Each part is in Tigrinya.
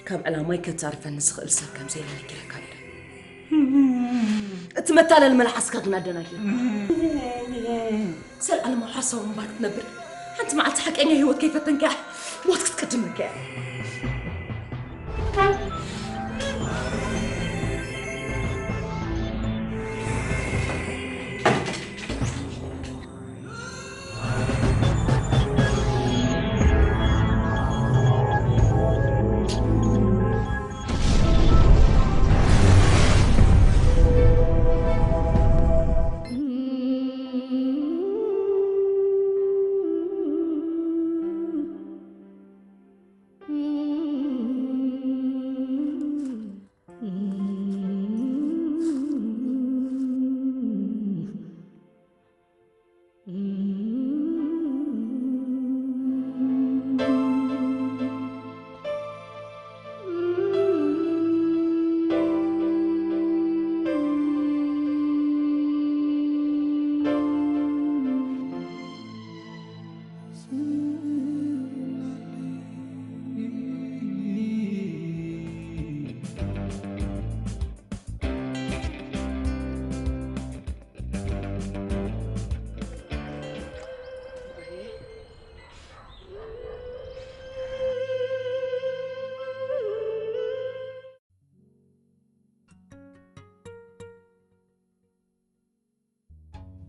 ካብ ዕላማይ ከጻርፈኒ ዝኽእል ሰብ ከም ዘየለ ነጊረካ ነይረ። እቲ መታለሊ መልሓስካ ግን ኣደናጊርካ። ዘልኣለማዊ ሓሳዊ ምንባር ክትነብር፣ ሓንቲ መዓልቲ ሓቀኛ ህይወት ከይፈተንካ ሞት ክትቅድመካ እያ።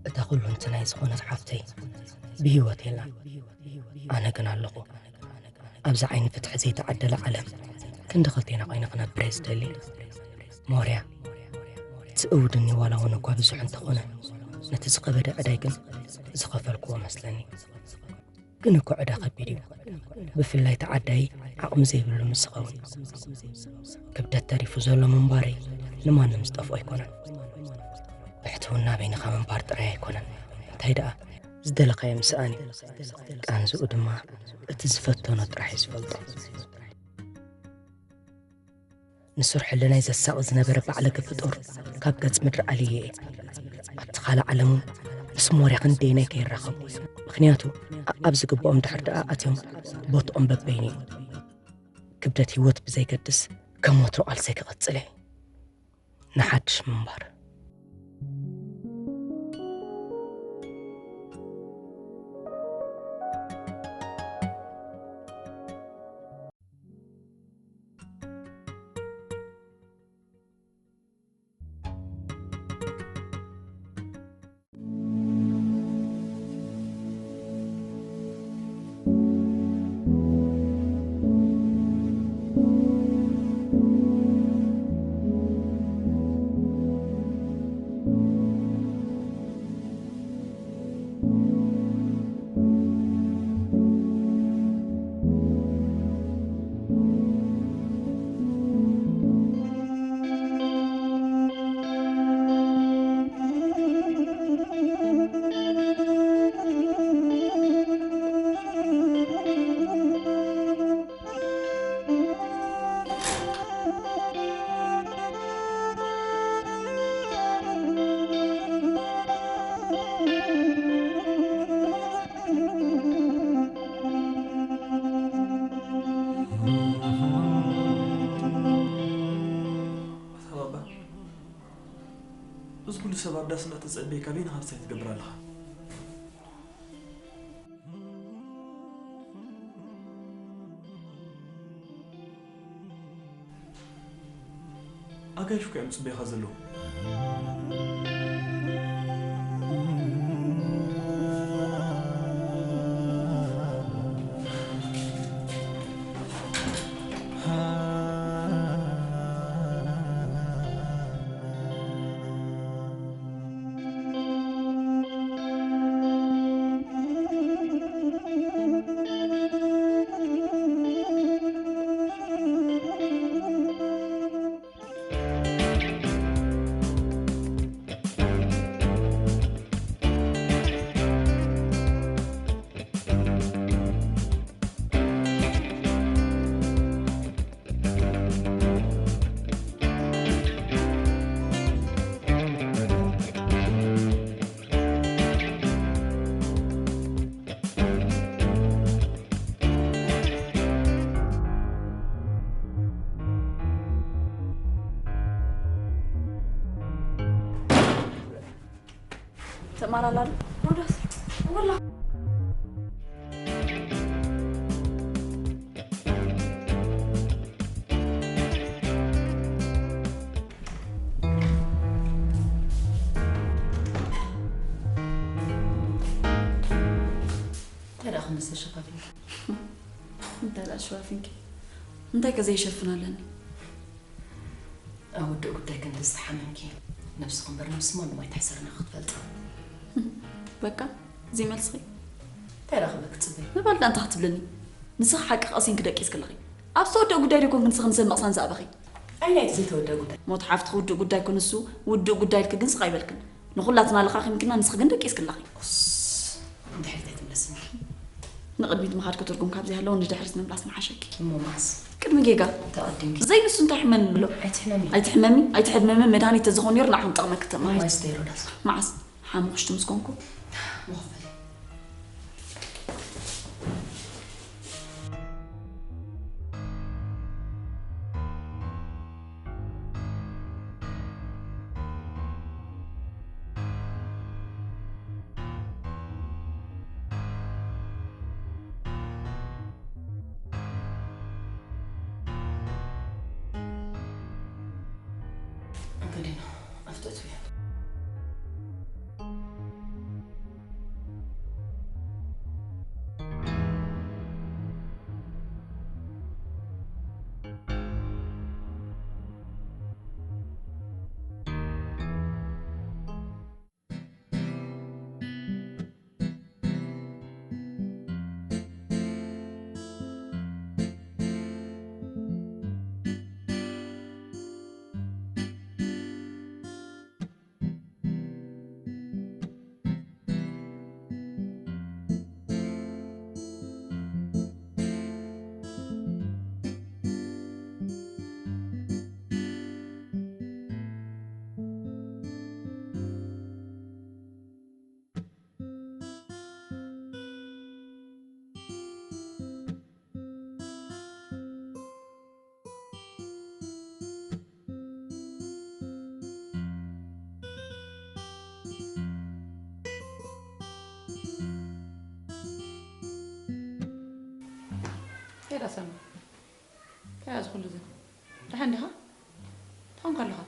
እታ ኩሉ እንትናይ ዝኾነት ሓፍተይ ብህይወት የላን። ኣነ ግን ኣለኹ። ኣብዚ ዓይኒ ፍትሒ ዘይተዓደለ ዓለም ክንዲ ክልቴና ኮይነ ክነብር እየ ዝደሊ። ሞርያ፣ እቲ እውድኒ ዋላ እውን እኳ ብዙሕ እንተኾነ፣ ነቲ ዝኸበደ ዕዳይ ግን ዝኸፈልክዎ መስለኒ። ግን እኮ ዕዳ ከቢድ እዩ። ብፍላይ ተዓዳይ ዓቕሚ ዘይብሉ ምስ ዝኸውን። ክብደት ተሪፉ ዘሎ ምንባረይ ንማንም ዝጠፍኦ ኣይኮነን። ብሕትውና በይንኻ ምንባር ጥራይ ኣይኮነን። እንታይ ደኣ፣ ዝደለኻዮ ምስኣን እዩ። ቃንዝኡ ድማ እቲ ዝፈተኖ ጥራሕ እዩ ዝፈልጦ። ንሱር ሕልናይ ዘሳቒ ዝነበረ ባዕለገ ፍጡር ካብ ገጽ ምድሪ ኣልየ እየ። ኣብቲ ካልእ ዓለም እውን ምስ ሞርያ ክንደየናይ ከይራኸቡ። ምኽንያቱ፣ ኣ-፣ ኣብ ዝግብኦም ድሕር ደኣ ኣትዮም ቦትኦም በበይኑ እዩ። ክብደት ህይወት ብዘይገድስ፣ ከም ወትሩ ቃልሰይ ክቕጽል እየ። ንሓድሽ ምንባር። ኣታ ባባ፣ እዚ ኩሉ ሰብ ኣብ ዳስ እንዳተጸበየ ካበይ ንኻብ ሳይ ትገብር ኣለኻ? ኣጋይሽ እኮ እዮም ዝፅበዩኻ ዘለዉ። ተማላላሉ ሮዳስ ወላ እንታይ ደኣ ክንዲ ዝተሸፋፊንኪ? እንታይ ደኣ ሸፋፊንኪ? እንታይ ከ ዘይሸፍን ኣለኒ? ኣብ ውድእ ጉዳይ ክንዲ ዝተሓመምኪ ነብስኺ እምበር ነብሲ ማንም ኣይትሕሰርና ክትፈልጢ። በቃ እዚ መልስኺ? እንታይ ደኣ ክብለኪ ትጽበይ? ምባል ደኣ እንታይ ክትብለኒ? ንስኺ ሓቂ ቀሲንኪ ደቂስኪ ኣለኺ። ኣብ ዝተወደአ ጉዳይ ዶ ይኮንኪ ንስኺ ንሰብ መቕሳን ዝኣበኺ? ኣይ ናይቲ ዘይተወደአ ጉዳይ? ሞት ሓፍትኺ ውድእ ጉዳይ እኮ ንሱ ውድእ ጉዳይ ኢልኪ ግን ስቕ ኣይበልክን። ንኹላትና ለኻኺምክና ንስኺ ግን ደቂስኪ ኣለኺ። ኡስ፣ ንድሕሪት ኣይትምለስኒ። ንቕድሚት ምኻድ ክትርጉም ካብ ዘይሃለወ ንድሕሪት ምምላስ ምሓሸኪ። እሞ መዓስ? ቅድሚ ጌጋ። ተቐዲምኪ። ዘይንሱ እንታይ ሕመኒ ኣሎ? ኣይትሕመሚ። ኣይትሕመሚ፣ ኣይትሕመሚ፣ መድሃኒት ተዝኾን ነይሩ ንዓኹም ጠቕመኪ ተማሂር። ማይ ስተይ ሮዳስ። መዓስ? ሓሙኽሽቲ ምስ ኮንኩ። መኽፈሊ። እንግዲህ ነው አፍጠቱ። ከይዳ ሰማ። እንታይ እዚ ኩሉ እዚ? ደሓን ዲኻ? እንታይ ኮንካ ኣለኻ?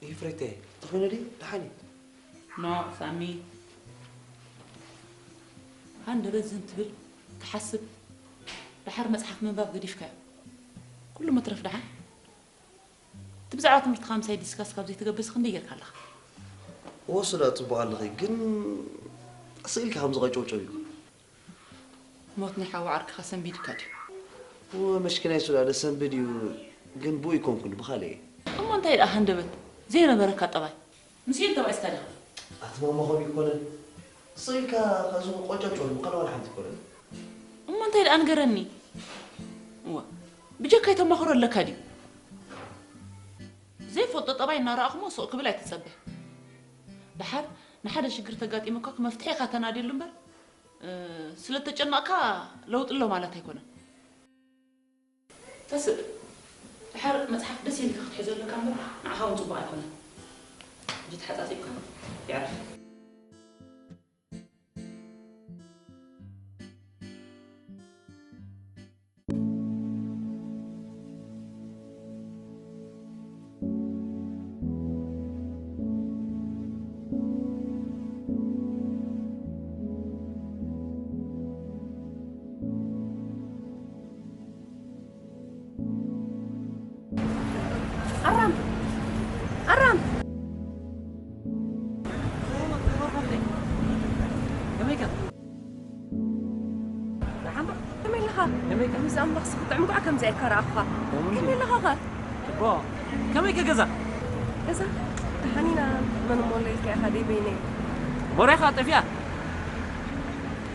ይፍረተ ትኾነ ድዩ? ደሓን እዩ። ኖ፣ ሳሚ። ሃንደበት ዝም ትብል፣ ትሓስብ፣ ደሓር መጽሓፍ ምንባብ ገዲፍካዮ። ኩሉ መትረፍ ደሓን። እቲ ብዛዕባ ትምህርትኻ ምሳይ ዲስካስ ካብ ዘይትገብርስ ክንደይ ጌርካ ኣለኻ? ወስዳ ጽቡቕ ኣለኺ፣ ግን ስኢልካ ከም ዝቐጨውጨው እዩ። ሞት ናይ ሓዊ ዓርክኻ ሰንቢድካ ድዩ? እወ፣ መሽኪናይ ሱዳደ ሰንብድ እዩ፣ ግን ብኡ ይኮንኩን ብኻልእ እየ። እሞ እንታይ ደኣ ሃንደበት ዘይነበረካ ጠባይ? ምስ ኢድ ተባኢስካ ዲኻ? ኣቲ ማማ ከምኡ ይኮነን። ስቕ ኢልካ ካብዚ ቆጫጭ ወልምካ ለዋን ሓንቲ ይኮነን። እሞ እንታይ ደኣ ንገረኒ? እወ፣ ብጀካይ ተማኽሮ ኣለካ ድዩ? ዘይፈልጦ ጠባይ እናረኣኹሞ ስቕ ክብል ኣይትጸበ። ደሓር ንሓደ ሽግር ተጋጢሙካ መፍትሒ ኢኻ ተናድየሉ እምበር፣ እ፣ ስለ ተጨነቕካ ለውጢ ኣሎ ማለት ኣይኮነን። ተስእ፣ ድሓር መጽሓፍ ደስ ኢልካ ክትሕዞ ኣለካ እምበር፣ ንዓኻ እውን ጽቡቕ ኣይኮነን። ሕጂ ተሓጻጺብካ የዕርፍ። ከመይ ከ? ምስ ኣምላኽ ስኽትዕም ኳዕ ከምዚ ኣይከረኣኹኻ። ከምዚ? ከመይ ኣለኻ ኸ? ጽቡቕ። ከመይ ከ ገዛ? ገዛ? ደሓን ኢና። መን እሞ ኣሎ ኢልካ ኢኻ ደይ በይነይ? ሞርያ ኸኣ ጠፊኣ?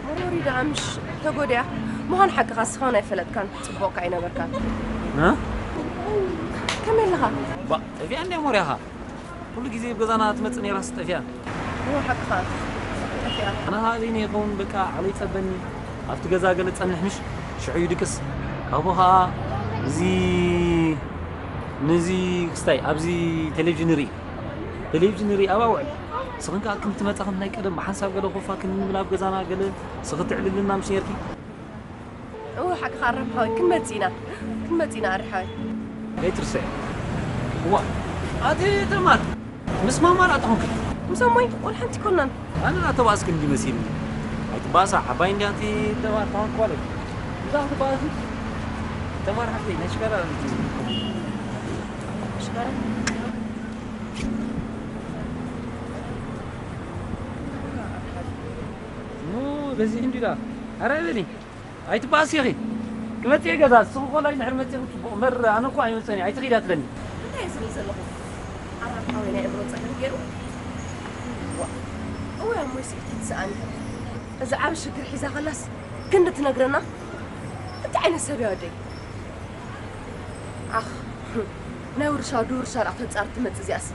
መሮሪ ደኣ ምሽ ተጎድያ። ምዃን ሓቅኻ እስኻ እውን ኣይፈለጥካን። ጽቡቕ ከኣ ኣይነበርካን። እ? ከመይ ኣለኻ? ባ፣ ጠፊኣ እንድያ ሞርያ ኸኣ። ኩሉ ግዜ ኣብ ገዛና ትመጽእ ነይራስ ጠፊኣ። እወ፣ ሓቅኻ። ጠፊኣ። ኣነ ኸኣ ዘይነ ይኸውን፣ በቃ፣ ዓቕለይ ይጸበኒ። ኣብቲ ገዛ ገለ ጸንሕ ምሽ፣ ሽዑ ይድቅስ። ካብኡ ኸኣ እዚ፣ ነዚ ክስታይ፣ ኣብዚ ቴሌቪዥን ንርኢ። ቴሌቪዥን ንርኢ፣ ኣብ ኣውዕል። ንስኽን ከኣ ክንዲ ትመጻ፣ ከም ናይ ቀደም ብሓንሳብ ገለ ኮፋ ክንብል ኣብ ገዛና፣ ገለ ንስኺ ትዕልልና ምሽ ነርኪ። እወ፣ ሓቅኻ ኣረም ሓወይ፣ ክንመጽእ ኢና። ክንመጽእ ኢና፣ ኣረ ሓወይ። ከይትርስዕ። እዋ፣ ኣቲ ተማር፣ ምስ ማማ ደኣ ትኾንኪ? ምስ ኣሞይ፣ ወላ ሓንቲ ኣይኮናን። ኣነ ደኣ ተባእስኪ እንዲ መሲልኒ። ኣይትባእሳ፣ ዓባይ እንድያ ኣቲ ተማር፣ ተኾንኪ ጓለይ። እዛ ክትባእሲ? ተማር ሓፍተይ፣ ናይ ሽጋራ ኣንቲ። ሽጋራ? እሞ፣ በዚሑ እንድዩ ደኣ። ኣረ በሊ። ኣይትበኣሲ ኢኺ። ክመጽእ እየ ገዛ፣ ንስኺ ኮላይ እንድሕር መጺእኺ ጽቡቕ እምበር፣ ኣነ እኮ ኣይመጽእን እየ፣ ኣይትኺዲ ኣትለኒ። እንታይ እየ ዝብል ዘለኹ? ኣራም ሓወይ ናይ ኣእምሮ ጸገም ገይሩ? ዋእ፣ እወ፣ እሞ ስኢልኪ ትስኣኒ። እዚ ዓቢ ሽግር ሒዛ ከላስ ክንዲ ትነግረና? እንታይ ዓይነት ሰብ እያ ወደይ? ዓኽ፣ ናይ ውርሻ ወዲ ውርሻ ደኣ ተጻር ትመጽእ እዚኣስ።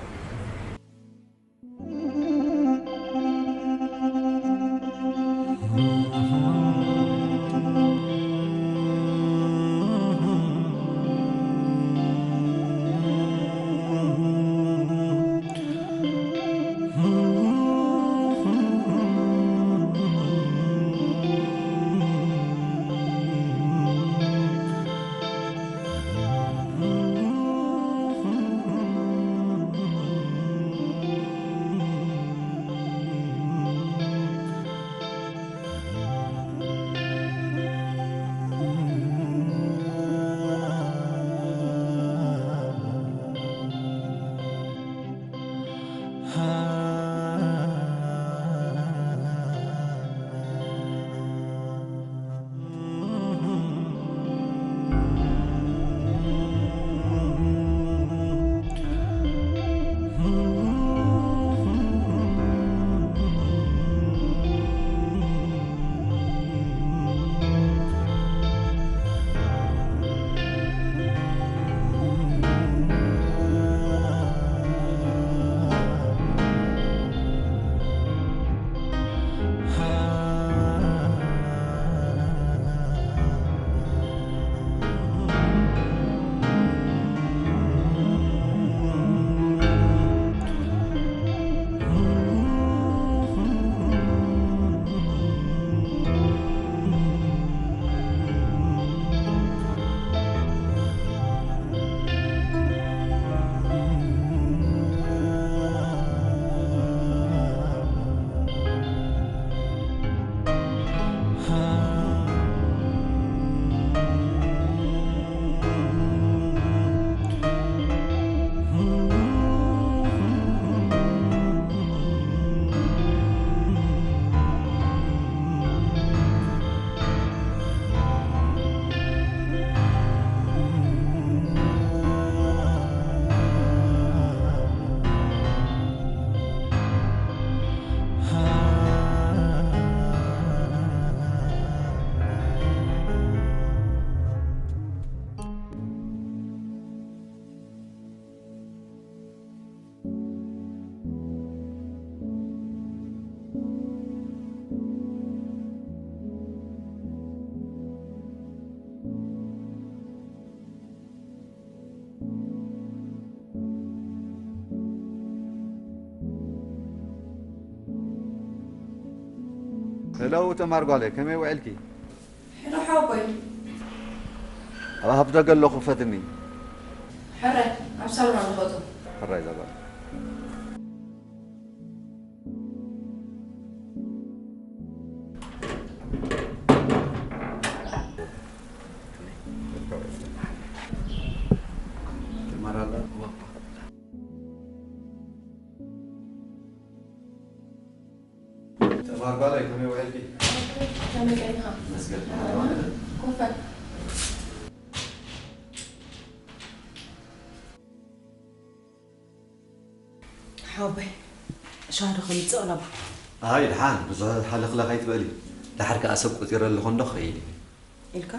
ሄሎ ተማር ጓለይ፣ ከመይ ውዒልኪ? ሕረ ሓወቦይ። ኣብ ሃፍ ደገ ኣለኹ፣ ክፈትኒ። ሕረ፣ ኣብ ሳሎን ኣለኹ፣ እቶ። ሕራይ እዛ ጓል። ተማር ኣላ? እዋ። ተማር ጓለይ፣ ከመይ ውዒልኪ? ከመይ ቀኒኻ? መስገን። ሓወቦይ፣ ሻሂ ዶ ከምጽእ ቀለባ? ኣይ፣ ደሓን፣ ብዙሕ ሃለኽለኽ ኣይትበሊ። ደሓር ከኣ ሰብ ቆጺረ ኣለኹ እንዶ ክኸይድ እየ። ኢልካ?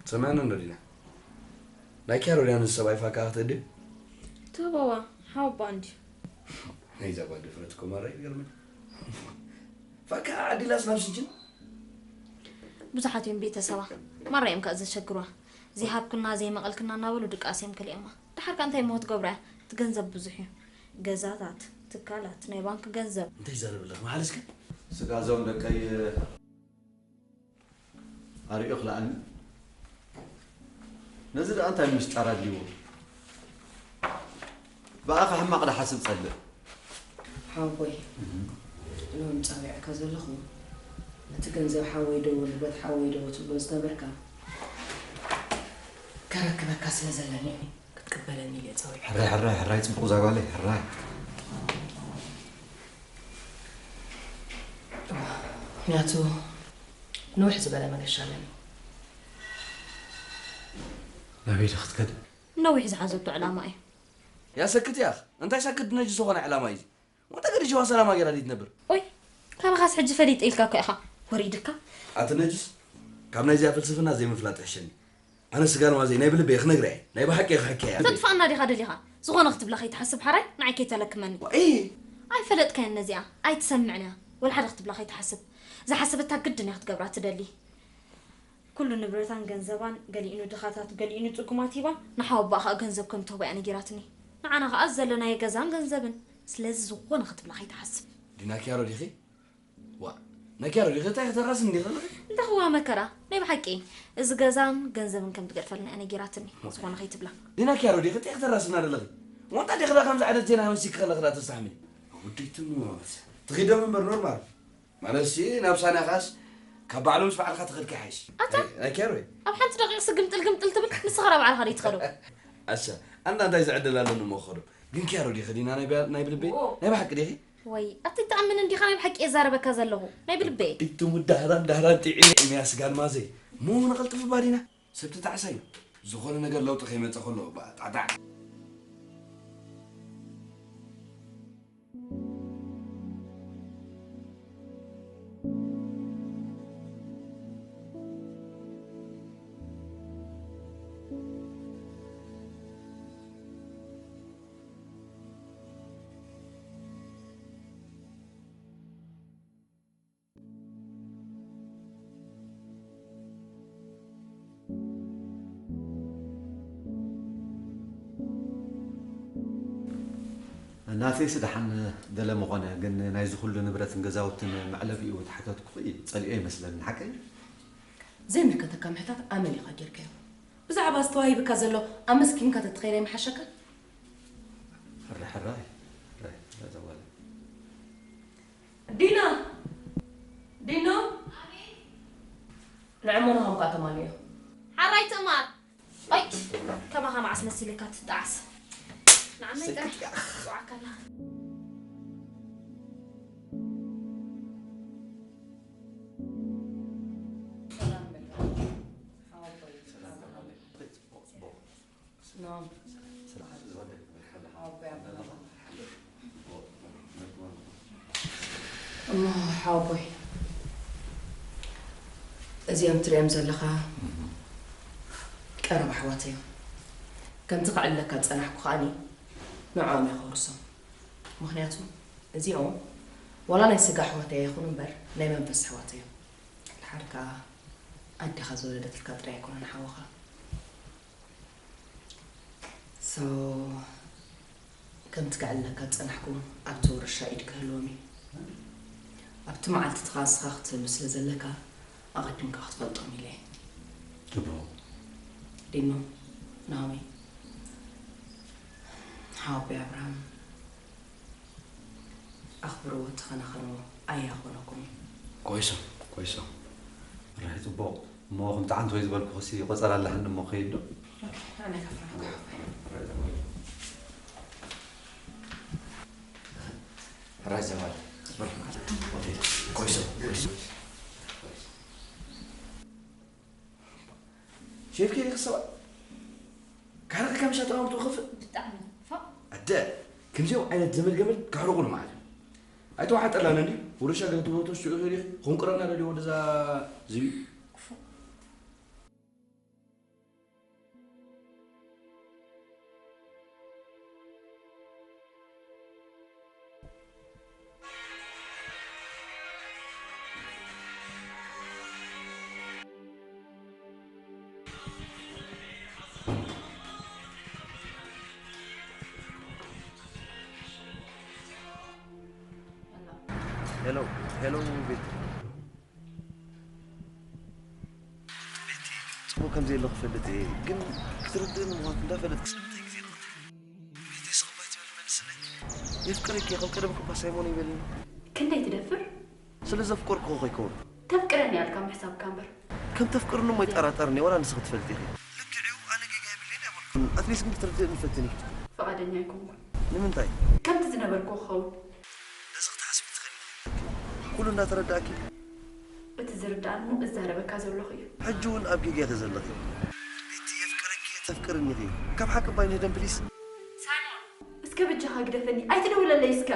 ሰማዕና እንዶ ዲና? ናይ ኪያሮ ድያ ነዚ ሰብኣይ ፋካ ክትእድብ? ተበዋ፣ ሓወባ እንድዩ። ናይዛ ጓል ድፍረት እኮ ማራ ይገርመኒ። ፋካ ዓዲላስ ናብ ስጅን? ብዙሓት እዮም ቤተሰባ። ማራ እዮም ከኣ ዘሸግሯ። ዘይሃብክና፣ ዘይመቐልክና እናበሉ ድቃስ እዮም ከሊኦማ። ደሓር ከኣ እንታይ እሞ ክትገብራ እያ? እቲ ገንዘብ ብዙሕ እዩ። ገዛታት፣ ትካላት፣ ናይ ባንክ ገንዘብ። እንታይ ይዛረብ ኣለኺ መሓለስከ? ስጋዞም ደቀይ ኣርእዮ ክለኣኒ። ነዚ ደኣ እንታይ ምሽጣር ኣድልይዎ? ብኣኻ ሕማቕ ድሓስብ ጸልእ። ሓወቦይ፣ ሎሚ ጻዊዐካ ዘለኹ፣ ነቲ ገንዘብ ሓወይ ዶ ንብረት ሓወይ ዶ ትብሎ ዝነበርካ፣ ከረክበካ ስለ ዘለኒ እዩ። ክትቅበለኒ ኢለ ጸዊዐ። ሕራይ፣ ሕራይ፣ ሕራይ፣ ጽቡቕ እዛ ጓለይ፣ ሕራይ። ምኽንያቱ፣ ንውሕ ዝበለ መገሻ ኣለኒ። ናበይ ዶ ክትከድ? ነዊሕ ዝሓዘቶ ዕላማ እዩ። ያ ሰክት ያኽ፣ እንታይ ሰክት ነጅ ዝኾነ ዕላማ እዩ እዚ? ወንታ ገዲሽዋ ሰላማ ጌራ ድዩ ትነብር? ኦይ፣ ካባኻስ ሕጂ ፈሊጠ ኢልካ እኮ ኢኻ ወሪድካ። ኣቲ ነጅስ፣ ካብ ናይዚኣ ፍልስፍና ዘይምፍላጥ ይሕሸኒ። ኣነ ስጋ ኣልማዘይ ናይ ብልበይ ክነግራ እየ። ናይ ብሓቂ እየ ክሕከያ። ተጥፋኣና ዲኻ ደሊኻ? ዝኾነ ክትብላ ከይትሓስብ ሓራይ ንዓይ ከይተለክመኒ። ዋይ! ኣይፈለጥካያን ነዚኣ፣ ኣይትሰምዕን እያ። ወላ ሓደ ክትብላ ከይትሓስብ። ዝሓሰበታ ግድን እያ ክትገብራ ትደሊ። ኩሉ ንብረታን ገንዘባን፣ ገሊኡ ንድኻታት፣ ገሊኡ ንጽጉማት ሂባ፣ ንሓወቦኣ ኸኣ ገንዘብ ከም ትህቦ እያ ነጊራትኒ። ንዓና ኸኣ ዘለናዮ ገዛን ገንዘብን። ስለዚ ዝኾነ ክትብላ ከይትሓስብ። ዲና ኪያሮ ዲኺ? ዋ፣ ናይ ኪያሮ ዲኺ? እንታይ ከተራስኒ ዲኺ ዘለኺ? እንታይ ክዋ መከራ፣ ናይ ብሓቂ። እዚ ገዛን ገንዘብን ከም ትገድፈልና እያ ነጊራትኒ። ዝኾነ ከይትብላ። ዲና ኪያሮ ዲኺ? እንታይ ከተራስና ዘለኺ? ዋንታ ዲኺ ዳ ከምዚ ዓይነት ዜና መሲኪ ከለኺ ዳ ተስተሕምሊ? ወደይ ትሙ ማለት። ትኺዶም እምበር ኖርማል። ማለትሲ ናብ ሳንያኻስ ካብ ባዕሉ ምስ ባዕልኻ ትኸድካ ይሓይሽ። ኣታ? ናይ፣ ናይ ኬሮይ። ኣብ ሓንቲ ደቂቕ ስግምጥል ግምጥል ትብል፣ ንስኻ ራ ባዕልኻ ደይ ትኸዶ? ኣሰ፣ ኣንታ እንታይ ዝዕድል ኣለኒ እሞ ክኸዶ? ግን ኬሮ ዲኺ ዲና ናይ ብ-፣ ናይ ብልበይ? ኦ። ናይ ብሓቂ ዲኺ? ወይ፣ ኣቲ ትኣምን እንዲኻ ናይ ብሓቂ እየ ዛረበካ ዘለኹ። ናይ ብልበይ። እቱም ዳህራን ዳህራን ጥዒ እምያ ስጋ ኣልማዘይ። ሞ ንቐልጥፍ እባ ዲና። ሰብ ትጣዕሳ እዩ። ዝኾነ ነገር ለውጢ ከይመጸ ከሎ እባ ጣዕጣዕ። ናተይስ ደሓን ገለ ምኾነ፣ ግን ናይዚ ኩሉ ንብረትን ገዛውትን መዕለቢኡ ተሓተትኩኺ ጸሊኦ ይመስለኒ፣ ሓቀይ? ዘይምልከተካ ምሕታት ኣመል ኢኻ ጌርካዮ። ብዛዕባ ዝተዋሂብካ ዘሎ ኣመስጊንካ ተትኸይድ ኣይምሓሸካ? ሕራይ፣ ሕራይ፣ ሕራይ፣ እዛ ጓል። ዲና! ዲኖ! ንዕሞና ከምካ ተማልዮ። ሓራይ ትእማር! ኣይ! ከማኻ መዓስ መሲልካ ትጠዓስ? ንዓመይ ጥራሕ ጽዋዕካ ኣለኻ። ሰላም በል። ሓወቦይ። ሰላም በል። ጽቡቕ፣ ጽቡቕ። እሞ ሓወቦይ፣ እዚኦም ትሪኦም ዘለኻ ቀረባ ኣሕዋት እዮም። ከምቲ ክዕለካ ዝጸናሕኩ ከኣኒ ንዕኦም እየ ከውርሶም። ምኽንያቱ እዚኦም ዋላ ናይ ስጋ ኣሕዋተይ ኣይኹኑ እምበር ናይ መንፈስ ኣሕዋተይ እዮም። ድሓር ከኣ ኣዴኻ ዝወለደትልካ ጥራይ ኣይኮነን ሓውኻ። So፣ ከምቲ ከዕልለካ ዝጸናሕኩ ኣብቲ ውርሻ ኢድ ክህልዎም እዩ። ኣብቲ መዓልቲ እቲ ኸኣ ንስኻ ክትህሉ ስለ ዘለካ ኣቐዲምካ ክትፈልጦም ኢለ እየ። ጽቡቕ። ዲኖ፣ ናኦሚ፣ ሓወቦይ ኣብርሃም ኣኽብርዎ፣ ተኸናኸንዎ፣ ኣያኾነኩም እዩ። ኮይሶ፣ ኮይሶ። ራይ ጽቡቕ። እሞ ከምቲ ዓንተወይ ዝበልኩኽሲ ቆጸራ ኣለሃኒ እሞ ኸይድ ዶ? ኣነ ከፍርሃ። ራይ ዘዋል። ሆቴል። ኮይሶ፣ ኮይሶ። ሼፍከ ኢኺ ሰብኣይ? ካርኺ ከም ሻጣ ወርቱ ኽፍእ? ብጣዕሚ ፋ። ኣደ፣ ከምዚኦም ዓይነት ዘመድ ገመድ ካርቑ ልማዓት እዩ። ኣይተዋሓጠላን እንድዩ። ውርሻ ገለ ትብሎ ተስኡ ይኽእል ኢኺ። ኹንቅረና ደልዩ ወደዛ ዝብኢ። ክፉእ። ሄሎ፣ ሄሎ ቤት። ቤቲ፣ ጽቡቕ ከም ዘየሎ ክፈልጥ እየ፣ ግን ክትርድእኒ ምዃንክ እንዳፈለጥክ ስለምንታይ ግዜ ንቐትል? ቤቲ፣ ስቕ ባይ ትብል መልስለይ። የፍቅረኪ እየ፣ ከም ቀደምክ እኳ ሳይሞን ይበልኒ። ክንደይ ትደፍር? ስለ ዘፍቀርኩ እኮ ኣይኮን። ተፍቅረኒ ያልካ ምሕሳብካ እምበር። ከም ተፍቅርኒ እሞ ኣይጠራጠርን እየ፣ ዋላ ንስኺ ትፈልጢ ኢኺ። ልክዕ እዩ፣ ኣነ ጌጋ የብለይን ኣይበልኩን። ኣትሊስት ግን ክትርድእኒ ፈትኒ። ፍቓደኛ ኣይኮንኩን። ንምንታይ? ከምቲ ዝነበርኩ ክኸውን። ነዚ ክትሓስቢ ትኽእሊ ኢኺ። ኩሉ እንዳተረዳእኪ። እቲ ዝርዳእኒ እሞ እዛረበካ ዘለኹ እዩ። ሕጂ እውን ኣብ ጌጋ ኢኺ ዘለኺ። ቤቲ የፍቅረኪ እየ፣ ተፍቅርኒ ኢኺ። ካብ ሓቂ ባይ ንህደም ፕሊስ። ሳይሞን፣ እስከ በጃኻ ግደፈኒ፣ ኣይትደውለለይ እስከ።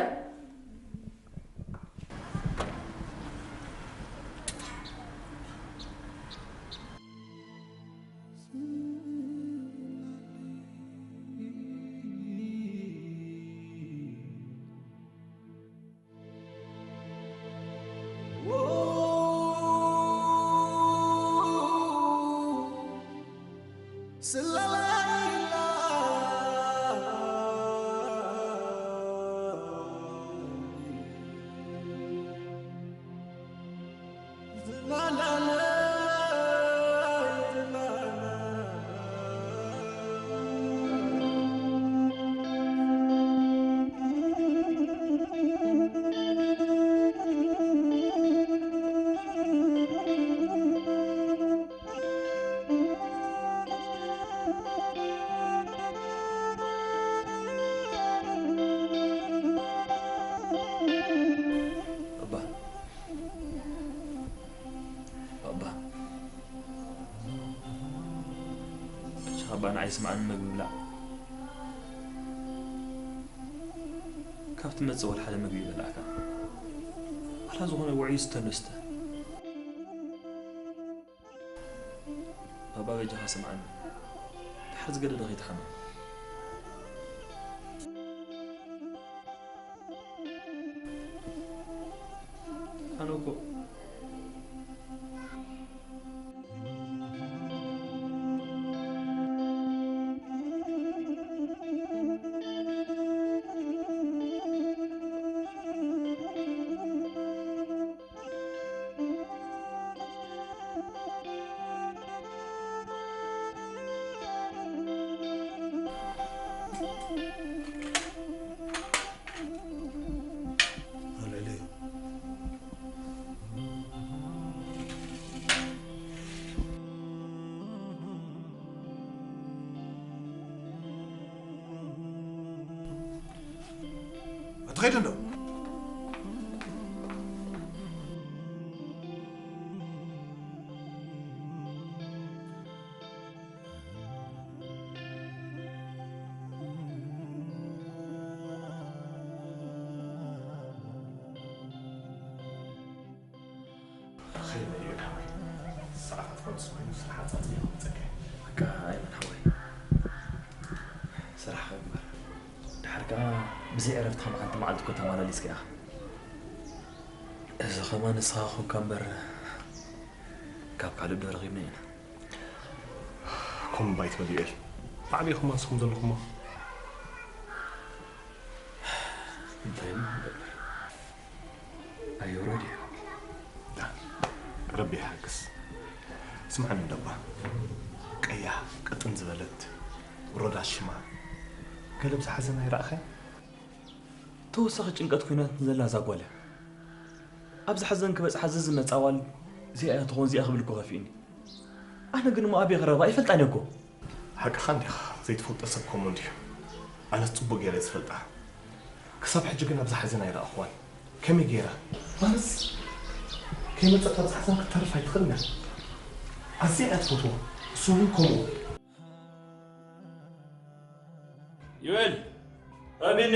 ባባ፣ ባባ፣ ብቻ ባባ ንዓይ ስምዓኒ፣ መግቢ ብላዕ። ካብ ትመጽእ ወላ ሓደ መግቢ ይበላዕካ። ዋላ ዝኾነ ውዑይ ዝስተ መስተ። ባባ በጃኻ ስምዓኒ። ድሓር ዝገደደ ከይትሓምም። ኣነ እኮ ኣትኸይድ እንዶ? ኸይመ እዩ ሓወይ። ሰዓታት ኮንስ ኮይኑ ስራሕ ኣጻጽየ ክመጸካ እየ። በቃ ኣይመን ሓወይ። ስራሕ ኸግበር። ድሓር ከኣ ብዘይ ዕረፍቲ ከም ሓንቲ መዓልቲ እኮ ተመላሊስካ ኢኻ። እዚ ኸማን ንስኻ ኾንካ እምበር ካብ ካልእ ዶ ረኺብና ኢና። ከምኡ ባይ ትበል ዩኤል። ባዕልኹም ኣስኹም ዘለኹሞ። እንታይ እሞ ክንገብር? ኣየውረድ እዩ። ዳ፣ ረቢ ይሓግዝ። ስምዓኒ ደባ፣ ቀያሕ ቅጥን ዝበለት ሮዳስ ሽማ፣ ገለ ብዝሓዘን ኣይረኣኻይ? ተወሳኺ ጭንቀት ኮይናት ዘላ እዛ ጓለ፣ ኣብዚ ሓዘን ክበጽሓ ዝመጻ ዋል እዚኣ እያ ትኾን እዚኣ ክብል እኮ ከፊእኒ። ኣነ ግን እሞ ኣበይ ክረኽባ ኣይፈልጣን እየ እኮ። ሓቅኻ እንዲኻ፣ ዘይትፈልጦ ሰብ ከምኡ እንድዩ። ኣነስ ጽቡቕ ገይረ እየ ዝፈልጣ። ክሳብ ሕጂ ግን ኣብዚ ሓዘን ኣይረኣኽዋን። ከመይ ገይራ? ማለትስ ከይመጸት ኣብዚ ሓዘን ክትተርፍ ኣይትኽእልን እያ። ኣዝያ እያ ትፈትዎ። እሱ እውን ከምኡ። ዮኤል፣ ኣቤኔ።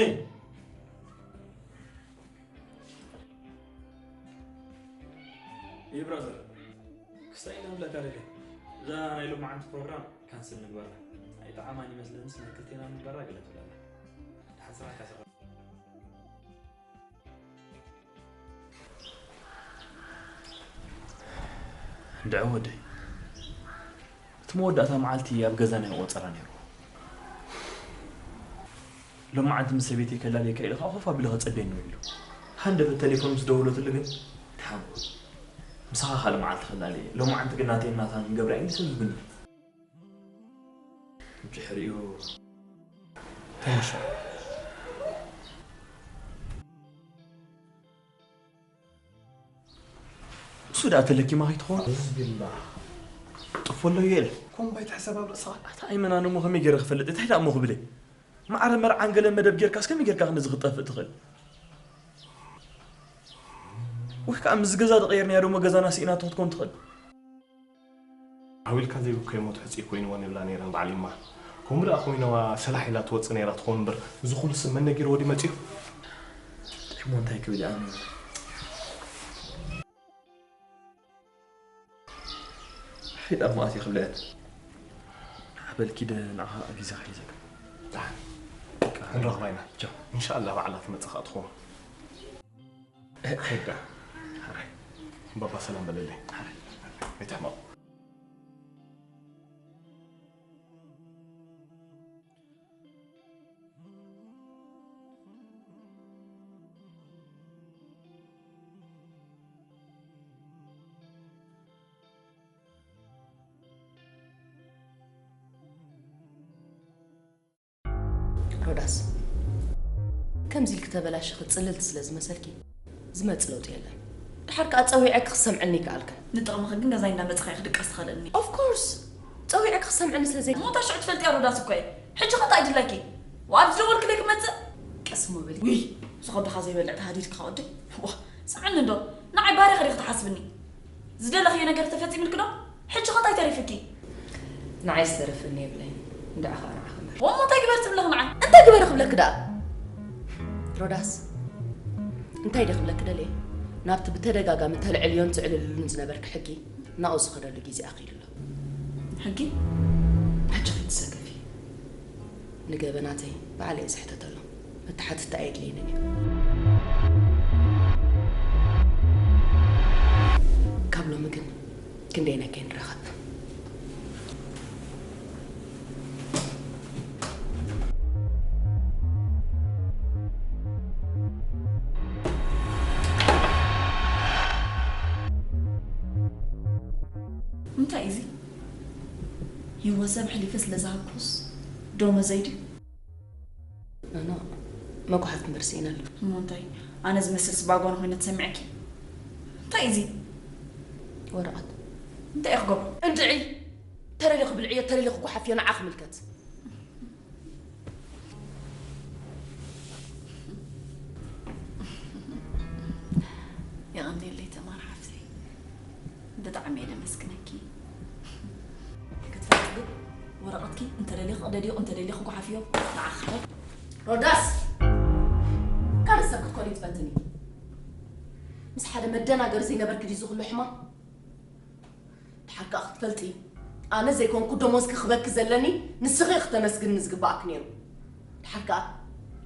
ይህ ብራዘር፣ ክስታይ ኢና ንብለካ ደለ። እዛ ናይ ሎማዓንቲ ፕሮግራም ካንስል ንግበራ። ኣይጠዓማን ይመስለንስ ናይ ክልቴና ንግበራ ገለ ትብለና። ድሓን ስራሕ ካሰ እንድዒ ወደይ፣ እቲ መወዳእታ መዓልቲ ኣብ ገዛና ይቖጸራ ነይሩ። ሎማዓንቲ ምስ ሰበይተይ ከላልየካ ኢለ ከኣ ኮፍ ኣቢለ ከጸበየኒ ውዒሉ። ሃንደበት ተሌፎን ምስ ደወለትሉ ግን፣ ደሓን፣ ምሳኻ ካልእ መዓልቲ ክላለ እየ። ሎማዓንቲ ግን ናተይን ናታን ክንገብራ ኢና ሰቢቡኒ። ብድሕሪኡ ተመሸ። እሱ ደኣ ተለኪማ ከይትኸውን። ኣዕዙ ቢላህ። ጥፎ ኣሎ ዩኤል። ኮምባይ ትሕሰብ ኣብ ርእስኻ። ኣታ ኣይመናን እሞ ከመይ ገይረ ክፈልጥ? እንታይ ደኣ እሞ ክብል እየ? ማዕረ መርዓን ገለን መደብ ጌርካስ ከመይ ጌርካ ክንድዚ ክትጠፍእ ትኽእል? ወይ ከኣ ምስዚ ገዛ ተቐይርናያ ደሞ ገዛና ስኢናቶ ክትኮን ትኽእል። ዓው ኢልካ ዘይብከዮ ሞት ሕጽይ ኮይንወን ይብላ ነይረን በዓል ይማ። ከምኡ ደኣ ኮይነዋ ሰላሕ ኢላ ትወጽእ ነይራ ትኸውን እምበር፣ እዚ ኩሉ ስም መን ነጊርዎ ድዩ መጺኡ? እሞ እንታይ ክብል እየ ኣነ? ሕይዳ እሞ ኣትየ ክብለየን። ንዓ በል ኪደ ንዓኻ ግዜ ክሕዘካ። ደሓን። በቃ። ክንረኽባ ኢና። ቻው። ኢንሻኣላህ በዓላ ትመጽእ ከኣ ትኸውን። ሕዳ። ሓራይ። ባባ ሰላም በለለይ። ሓራይ። ኣይትሕመቕ። ሮዳስ፣ ከምዚ ኢልኪ ተበላሽኺ ጽልልቲ ስለ ዝመሰልኪ ዝመጽእ ለውጢ የለን። ድሓር ከኣ ጸዊዐኪ ክሰምዐኒ ይከኣልክን። ንጥቕምኺ ግን ገዛይ እንዳመጻኺ ኢኺ ድቃስ ትኸልእኒ። ኦፍ ኮርስ፣ ጸዊዐኪ ክሰምዐኒ ስለ ዘይ- እሞ እታ ሽዑ ትፈልጥያ ሮዳስ እኮ እየ። ሕጂ ኸ እንታይ ድላይኪ? ወኣብ ዝደወልክለይ ክመጽእ? ቀስ እሞ በሊ። ውይ፣ እዚ ከብድኻ ዘይበልዕ ተሃዲድካ ወደይ። ዋ፣ ስምዕኒ እንዶ፣ ንዓይ ባርያ ኸዲኺ ትሓስብኒ? ዝደለኽዮ ነገር ተፈጺምልኪ ዶ? ሕጂ ኸ እንታይ ተሪፍኪ? ንዓይ ዝተረፈኒ የብለይን። እንድዒ ኸኣ ንዓኺ እምበር። ወሞ እንታይ ግበር ትብለኺ ንዓይ? እንታይ ግበሪ ክብለኪ ደኣ? ሮዳስ፣ እንታይ ድየ ክብለኪ ደልየ? ናብቲ ብተደጋጋሚ ተልዕልዮን ትዕልልሉን ዝነበርኪ ሕጊ፣ ናብኡ ዝኸደሉ ግዜ ኣኺሉ ኣሎ። ሕጊ? ሕጂ ከይትሰከፊ። ንገበናተይ ባዕለይ እየ ዝሕተተሎም። መተሓትቲ ኣየድልየንን እዩ። ካብ ሎሚ ግን ክንደየናይ ከይንራኸብ። እንታይ እዩ እዚ? ህይወት ሰብ ኣሕሊፈ ስለ ዝሃብኩስ ደሞዘይ ድዩ? ኖ፣ ኖ፣ መጉሓፍ ክንበር ስኢነ ኣሎ። እሞ እንታይ? ኣነ ዝመስል ስባጓኖ ኮይነ ተሰሚዐኪ? እንታይ እዩ እዚ? ወረቐት። እንታይ እየ ክገብሮ? እንድዒ! ተረሊ ክብልዕዮ፣ ተረሊ ክጉሓፍዮ ንዓ ክምልከት። የቐንየለይ ተማር ሓፍተይ። ብጣዕሚ እየ ደመስግነኪ። ክትፈልጢ ግን ወረቐትኪ እንተደሊኺ ቅደድዮ፣ እንተደሊኺ ጓሓፍዮ፣ ንዓኺ ሓረይ። ሮዳስ! ካልእ ሰብ ክትኮኒ ትፈትኒ? ምስ ሓደ መደናገሪ ዘይነበርኪ ድዩ ዝኹሉ ሕማም? ድሓር ከኣ ክትፈልጢ፣ ኣነ ዘይኮንኩ ደሞዝኪ ክበኪ ዘለኒ፣ ንስኺ ኢኺ ክተመስግንኒ ዝግብኣኪ ነይሩ። ድሓር ከኣ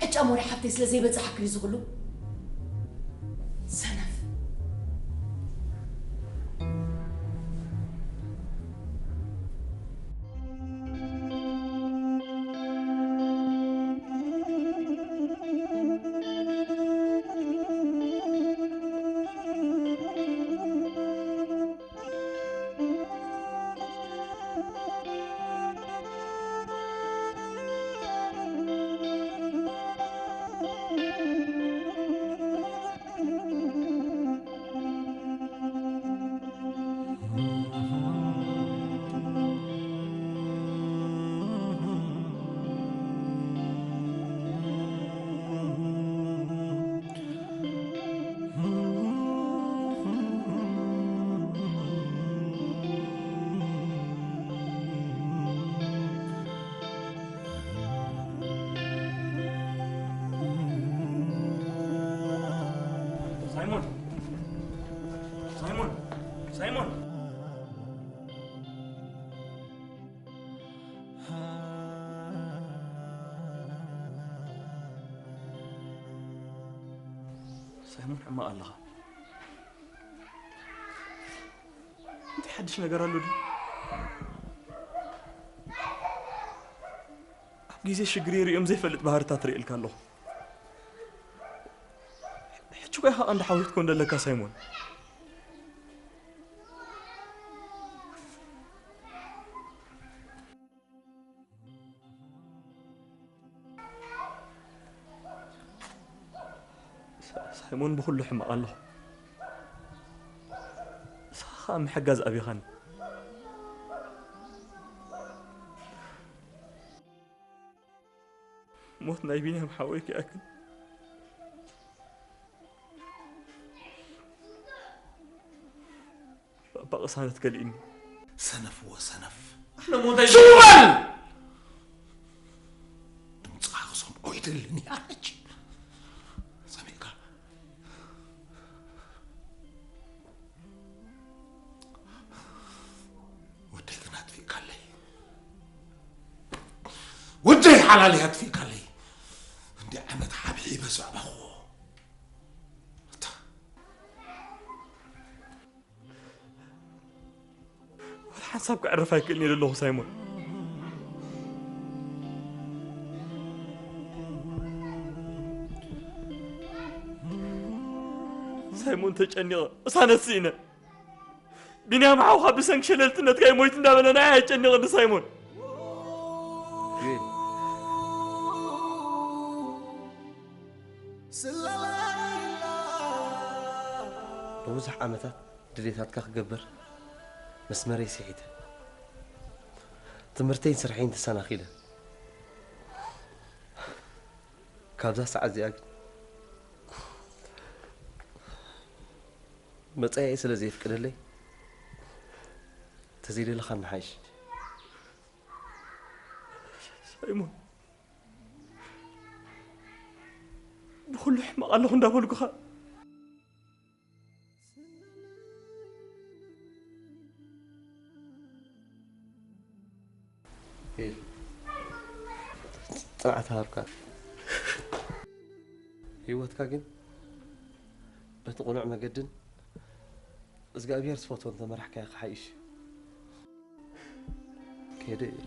ዕጫ ሞሪ ሓፍተይ ስለ ዘይበጽሓኪ ድዩ ዝኹሉ? ሰነፍ። እሙን ሕማቕ ኣለኻ። እንታይ ሓድሽ ነገር ኣሎ ድዩ? ኣብ ግዜ ሽግር ሪኦም ዘይፈልጥ ባህርታት ርእየልካ ኣለኹ። ሕጂ እኳ ኢኻ ቀንዲ ሓውየት ኮን ዘለካ ሳይሞን። ሳ- ሳይሞን ብኹሉ ሕማቕ ኣለኹ። ንስኻ ኸኣ ምሕጋዝ ኣቢኻኒ። ሞት ናይ ቢንያም ሓወይ ክኣክል ባባ ቅሳነት ከሊእኒ። ሰነፍ ወሰነፍ። ኣነ ሞታይ ሽው በል! ድምፅኻ ክሰምዖ ይደልን እየ ኣነች። ሰሚዕካ? ወደይ ግን ኣጥፊእካለይ። ወደይ ሓላለይ ኣጥፊእካለይ። እንዲ ዓመት ሓብሒበ ዘዕበኽዎ። እታ ወላ ሓንሳብ ክዕርፍ ኣይክእልን እየ ዘለኹ ሳይሞን። ሳይሞን ተጨኒቐ፣ ቅሳነት ስኢነ። ቢንያም ሓውኻ ብሰንኪ ሸለልትነትካ እዩ ሞይቱ እንዳበለ ናይ ኣየጨንቕኒ ሳይሞን። ዩኤል። ንብዙሕ ዓመታት ድሌታትካ ክገብር መስመረይ ስሒተ። ትምህርተይን ስርሐይን ተሰናኺለ። ካብዛ ሰዓት እዚኣ ግን መጻኢ ስለ ዘየፍቅደለይ፣ ተዘይደለኻ ንሓይሽ። ሳይሞን፣ ብኹሉ ሕማቕ ኣለኹ እንዳበልኩኻ። ሄል፣ ጽንዓት ሃብካ። ህይወትካ ግን በቲ ቅኑዕ መገድን እግዚኣብሔር ዝፈትዎ እንተመራሕካዮ ክሓይሽ እዩ። ከይደ እየ።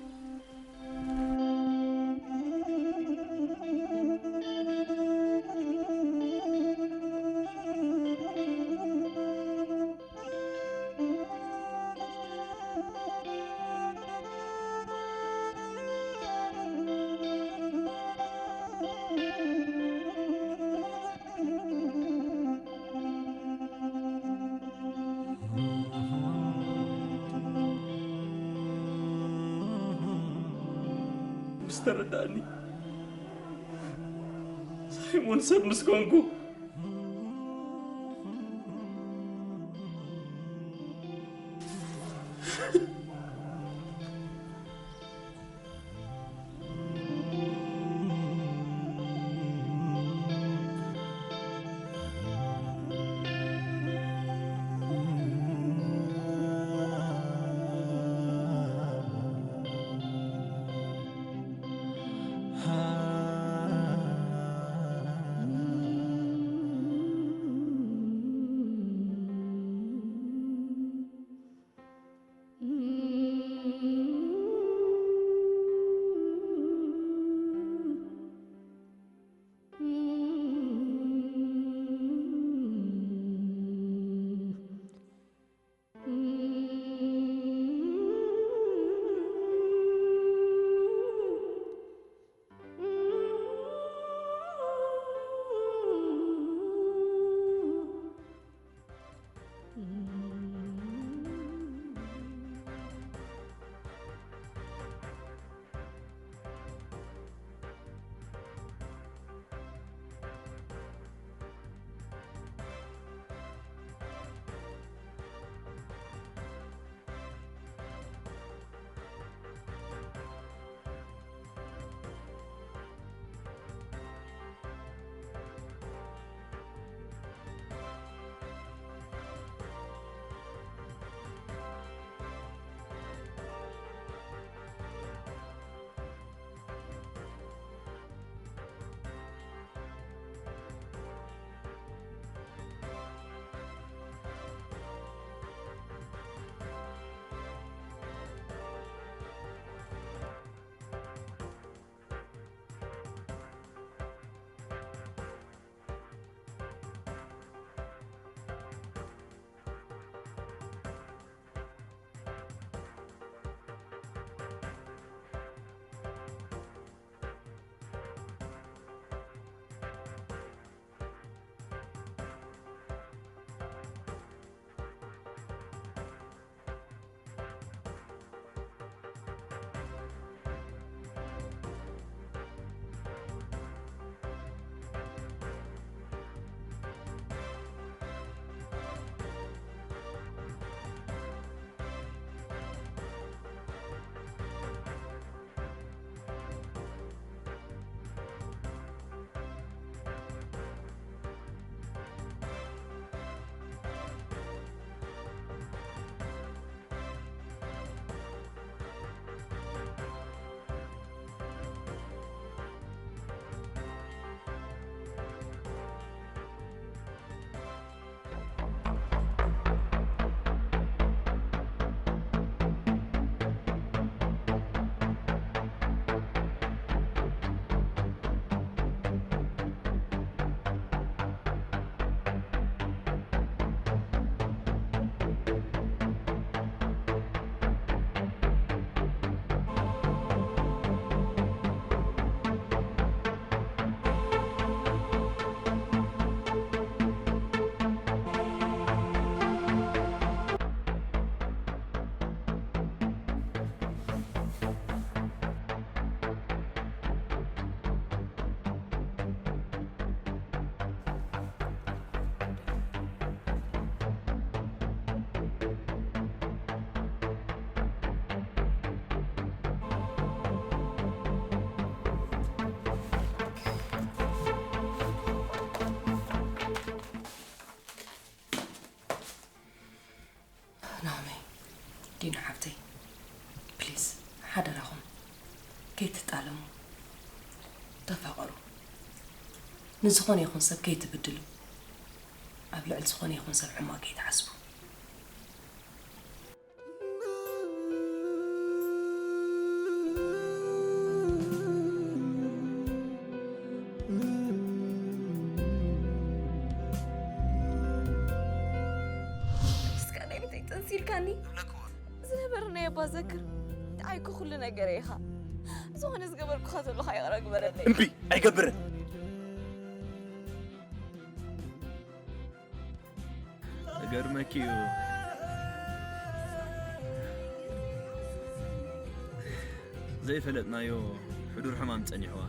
ምስ ተረዳእኒ፣ ሳይሞን ሰብ ምስ ኮንኩ፣ ዲና ሓፍተይ፣ ፕሊዝ፣ ሓደራኹም፣ ከይትጣለሙ፣ ተፋቐሩ። ንዝኾነ ይኹን ሰብ ከይትብድሉ፣ ኣብ ልዕሊ ዝኾነ ይኹን ሰብ ሕማቕ ከይትሓስቡ። እስከ ናይ ቤተይ ጥንሲ ኢልካኒ ዝነበርናዮ እባ ዘክር። ደዓይኩ ኩሉ ነገረይ ኢኻ። ዝኾነ ዝገበርኩኻ ዘለኹ ይቕረ ግበረለይ። እምቢ፣ ኣይገብርን። እገርመኪ እዩ። ዘይፈለጥናዮ ሕዱር ሕማም ጸኒሕዋ።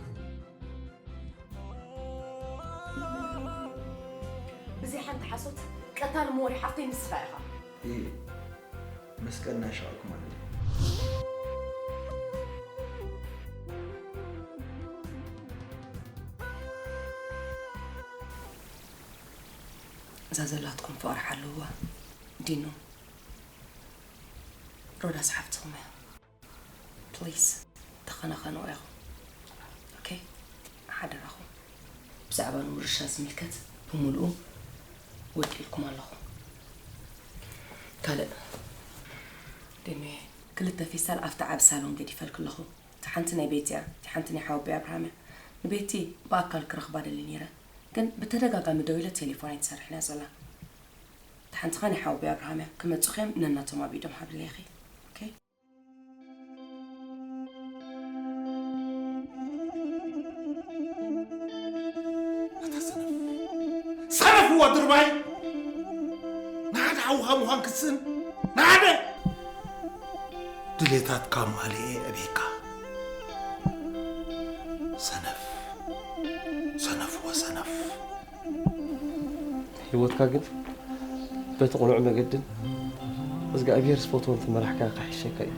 ብዘይ ሓንቲ ሓሶት ቀታሊ ሞሪ ሓፍተይ ንስኻ ኢኻ። እየ። መስቀል ናይ ሻዕኩ ማለት እዩ። እዛ ዘላትኩም ፍቕሪ ሓልውዋ። ዲኖ፣ ሮዳስ ሓፍትኹም እያ። ፕሊስ፣ ተኸናኸንዋ ኢኹም። ኦኬ? ሓደራኹም። ብዛዕባ ንውርሻ ዝምልከት ብምልኡ ወኪልኩም ኣለኹ። ካልእ፣ ዲኖ፣ ክልተ ፌስታል ኣብቲ ዓቢ ሳሎን ገዲፈልኪ ኣለኹ። እቲ ሓንቲ ናይ ቤቲ እያ፣ እቲ ሓንቲ ናይ ሓወቦይ ኣብርሃም እያ። ንቤቲ ብኣካል ክረኽባ ደሊ ነይረ፣ ግን ብተደጋጋሚ ደዊለ ቴሌፎን ኣይትሰርሕን እያ ዘላ። እታ ሓንቲ ኸኣ ናይ ሓወቦይ ኣብርሃም እያ። ክመጹ ኸም ነናቶም ኣብ ኢዶም ሃብለይ ኢኺ። ኦኬ? ኣታ ሰነፍ። ሰነፍ እዋ ድርባይ። ንሓደ ሓውኻ ምዃን ክትስእን። ንሓደ። ድሌታትካ ማልኤ እቤካ። ሰነፍ። ሰነፍ ወሰነፍ። ህይወትካ ግን በቲ ቅኑዕ መገድን እግዚኣብሔር ዝፈትዎ እንትመራሕካ ክሕሸካ እዩ።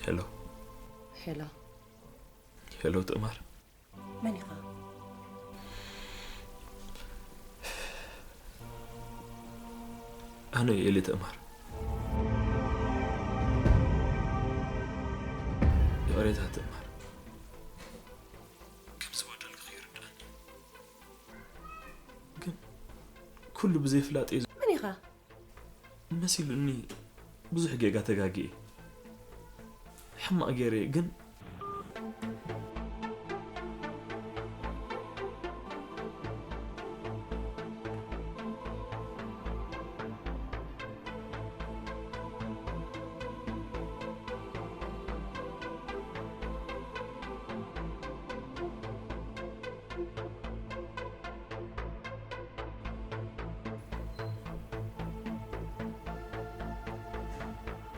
ሄሎ። ሄሎ። ሄሎ ትእማር። መን ኢኻ? ኣነ እየ ኤሊ ትእማር። ይቕሬታ ትእማር። ከም ዝበደልኩኺ ይርድኣኒ። ግን ኩሉ ብዘይፍላጥ እዩ። መን ኢኻ? መሲሉኒ ብዙሕ ጌጋ ተጋግየ። ሕማቕ ገይረ ግን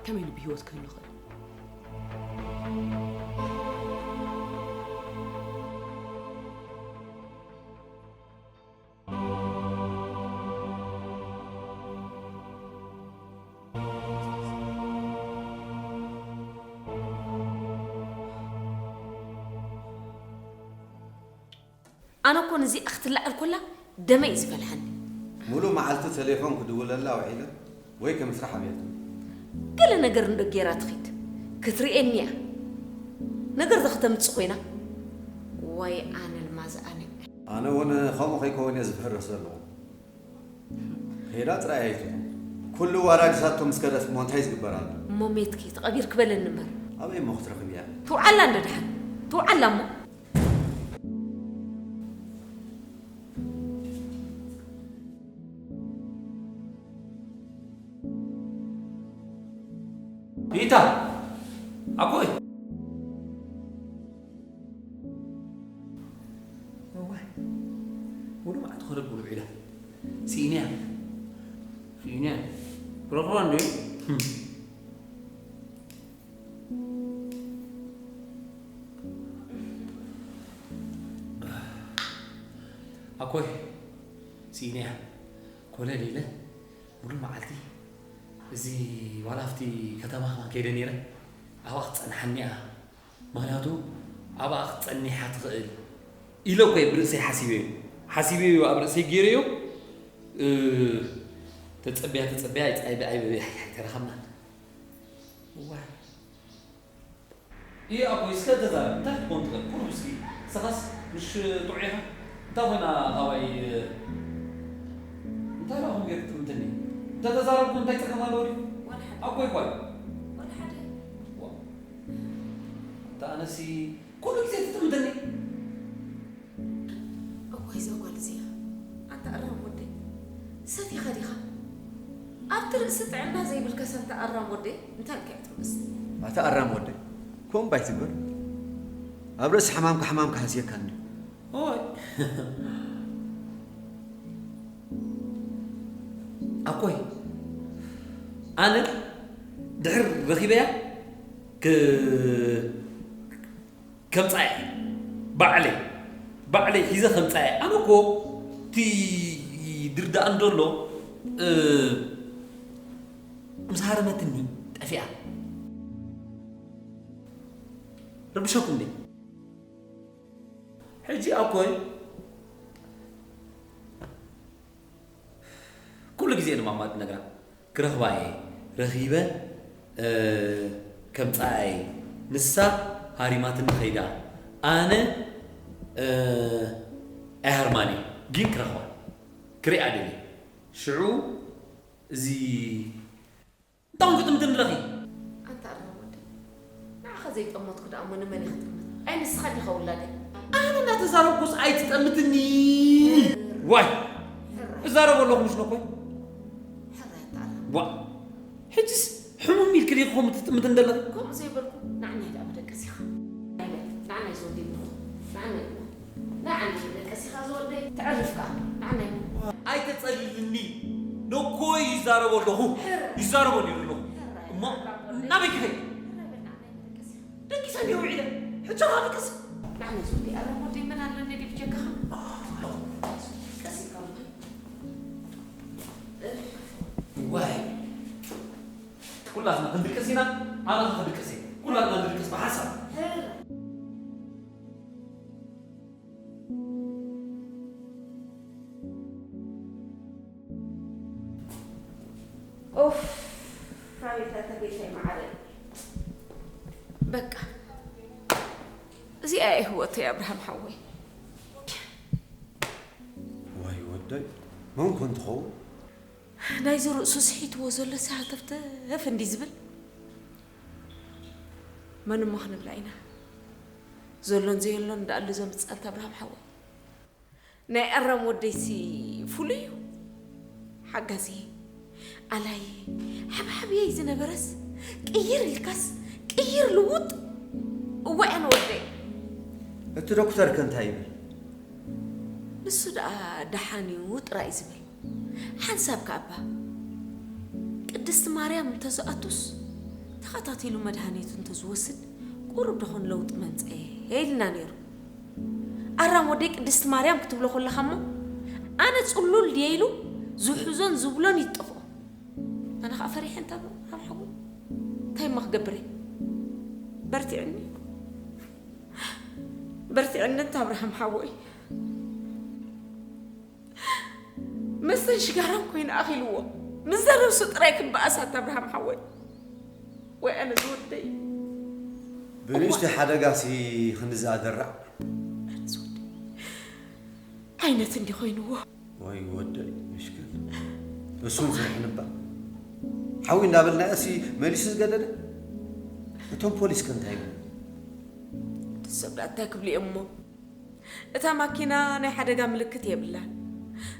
ከመይ ኢሉ ብህይወት ክህሉ ይኽእል? ኣነ እኮ ነዚኣ ክትለዓል ኮላ ደመይ እዩ ዝፈልሓኒ። ሙሉእ መዓልቲ ተሌፎን ክድውለላ ውዒለ ወይ ከም ስራሕ ኣብያትኒ። ገለ ነገር እንዶ ጌራ ትኺድ ክትርእየኒ እያ። ነገር ዶ ክተምጽእ ኮይና? ወይ ኣነ ልማዝ ኣነ። ኣነ እውን ከምኡ ከይከውን እየ ዝፍርህ ዘለኹ። ኸይዳ ጥራይ ኣይትኹን። ኩሉ ዋራጅሳቶ ምስ ከደት እሞ እንታይ ዝግበር ኣሎ? እሞ ሜትኪ ተቐቢርኪ በለኒ እምበር። ኣበይ እሞ ክትረኽብያ? ትውዓላ እንዶ ደሓን። ትውዓላ እሞ። ሪታ፣ ኣኮይ። እዋይ፣ ሙሉ መዓልቲ ኮነ ብሙሉ ዒላ። ስኢንያ። ስኢንያ። ክረኽባ እንዴ? ኣኮይ፣ ስኢንያ። ኮለል ኢለ ሙሉ መዓልቲ እዚ ዋላ ኣብቲ ከተማ ከማን ከይደ ነይረ፣ ኣብኣ ክትጸንሓኒ እያ። ምኽንያቱ ኣብኣ ክትጸኒሓ ትኽእል ኢለ እኮ እየ ብርእሰይ ሓሲበዮ። ሓሲበዮ፣ ኣብ ርእሰይ ገይረዮ። እ፣ ተጸብያ፣ ተጸብያ፣ ኣይጸ-፣ ኣይበ-፣ ኣይበ-፣ ኣይተረኸብናን። እዋይ። እየ ኣቦይ፣ እስከ ተዛረብ፣ እንታይ ክትኮን ትኽእል? ቁሩብ እስኪ፣ ንስኻስ ምሽ ጥዑይ ኢኻ? እንታይ ኮይና ካባይ፣ እንታይ ደኣ ኹም ገይሩ ትጥምትኒ? እንተ ተዛረብኩ እንታይ ጸገም ኣለዎ ድዩ? ዋላ ሓደ። ኣቦይ ኳይ። ዋላ ሓደ። ዋ። እንተ ኣነሲ ኩሉ ግዜ ትጥምትኒ። እዋይ፣ እዛ ጓል እዚኣ። ኣንታ ኣራም ወደይ፣ ሰቲኻ ዲኻ? ኣብቲ ርእሲ ጥዕና ዘይብልካስ፣ ኣንታ ኣራም ወደይ፣ እንታይ ኢልካ ትርምስ? ኣታ ኣራም ወደይ፣ ከምኡ ባይትግበር። ኣብ ርእሲ ሕማምካ ሕማምካ ሃስየካ እንድዩ። ኦይ። ኣኮይ፣ ኣነ ድሕር ረኺበያ ክ-፣ ከምጻ እየ። ባዕለይ፣ ባዕለይ ሒዘ ከምጻ እየ። ኣነ እኮ እቲ ድርዳኣን ዘሎ፣ እ፣ ምስ ሃረመትኒ ጠፊኣ። ረብሸኩም እንዴ? ሕጂ ኣኮይ፣ ኩሉ ግዜ ንማማ ትነግራ፣ ክረኽባ እየ፣ ረኺበ፣ እ፣ ከምጽኣ እየ። ንሳ ሃሪማትኒ ከይዳ፣ ኣነ፣ እ፣ ኣይሃርማን እየ፣ ግን ክረኽባ፣ ክሪኣ ደልየ። ሽዑ እዚ እንታይ ክትምትን ኣለኺ? ኣንታ ኣራም ወደይ፣ ንዓኻ ዘይጠመትኩ ደኣ እሞ ንመን እየ ክጥምት? ኣይ ንስኻ ዲኻ ውላደይ? ኣነ እናተዛረብኩስ ኣይትጠምትኒ። ዋይ፣ ሕራይ። እዛረብ ኣለኹ ምሽ ነኮይ? ሕራይ ኣታ ኣራም። ዋ፣ ሕጅስ ሕሙም ኢልኪ ዲኺ ከምኡ ትጥምትን ዘለኺ? ከምኡ ዘይበልኩ፣ ንዓናይ ደኣ መደቀሲኻ። ንዓናይ ዝወደይ ንኹ፣ ንዓናይ ንኹ። ንዓናይ ደቀሲኻ ዝወደይ፣ ተዕርፍ ከኣ፣ ንዓናይ ንኹ። ኣይተጸልልኒ። ነኮይ ይዛረብ ኣለኹ። ሕር። ይዛረብ ኣለኹ። ሕር። እሞ ናበይ ክኸይድ? ሕር በል ንዓናይ ደቀሲኻ። ደቂሰ እንዲየ ውዒለ። ሕጂ ኸኣ ደቅስ። ንዓናይ ዝወደይ፣ ኣረ ወደይ መን ኣለኒ ድዩ ብጀካኻ? ቀስ ኢልካ እሞ። ዋይ። ኩላትና ክንድቅስ ኢና፣ ኣነ ክድቅስ እየ። ኩላትና ንድቅስ ብሓሳብ። ኡፍ፣ ራቢታ ተገይሻይ መዓረይ። በቃ፣ እዚኣ እያ ህይወተይ ኣብርሃም ሓወይ። ዋይ ወደይ፣ መን ኮን ትኸውን? ናይዚ ርእሱ ስሒትዎ ዘሎ ሃተፍተፍ እንዲ ዝብል፣ መን እሞ ክንብላ ኢና? ዘሎን ዘየሎን ደኣ ኣሎ ዘምጽኣልታ ኣብርሃም ሓወይ። ናይ ኣራም ወደይሲ ፍሉይ እዩ። ሓጋዚ፣ ኣላይ፣ ሓብሓብየይ ዝነበረስ ቅይር ኢልካስ ቅይር ልውጥ። እዋይ ኣነ ወደይ። እቲ ዶክተር ከ እንታይ ይብል? ንሱ ደኣ ደሓን እዩ ጥራይ ዝብል። ሓንሳብ ከኣባ ቅድስቲ ማርያም እንተዝኣቱስ ተኸታቲሉ መድሃኒቱ እንተዝወስድ ቁሩብ ደኾን ለውጢ መምጸኤ ኢልና ነይሩ። ኣራም ወደይ ቅድስቲ ማርያም ክትብሎ ከለኻ እሞ ኣነ ጽሉል ድየ ኢሉ ዝሕዞን ዝብሎን ይጠፍኦ። ኣነ ኸኣ ፈሪሐ እንተ ኣብርሃም ሓወይ እንታይ እሞ ክገብር እየ? በርቲዕኒ፣ በርቲዕኒ እንተ ኣብርሃም ሓወይ። መስተን ሽጋራን ኮይኑ ኣኺልዎ። ምስ ዘነብሱ ጥራይ ክበኣስ ኣታ ኣብርሃም ሓወይ። ወይ ኣነ ዝወደይ። ብንእሽተይ ሓደጋሲ ክንድዚ ኣደራዕ። ኣነ ዝወደይ። ዓይነት እንዲ ኮይንዎ። ወይ ወደይ ምሽክን። እሱን ፍርሕን እባ። ሓዊ እንዳበልናዮ እሲ መሊሱ ዝገደደ። እቶም ፖሊስ ከ እንታይ ይብሉ? እቲ ሰብ ደኣ እንታይ ክብሉ እዮም እሞ? እታ ማኪና ናይ ሓደጋ ምልክት የብላን።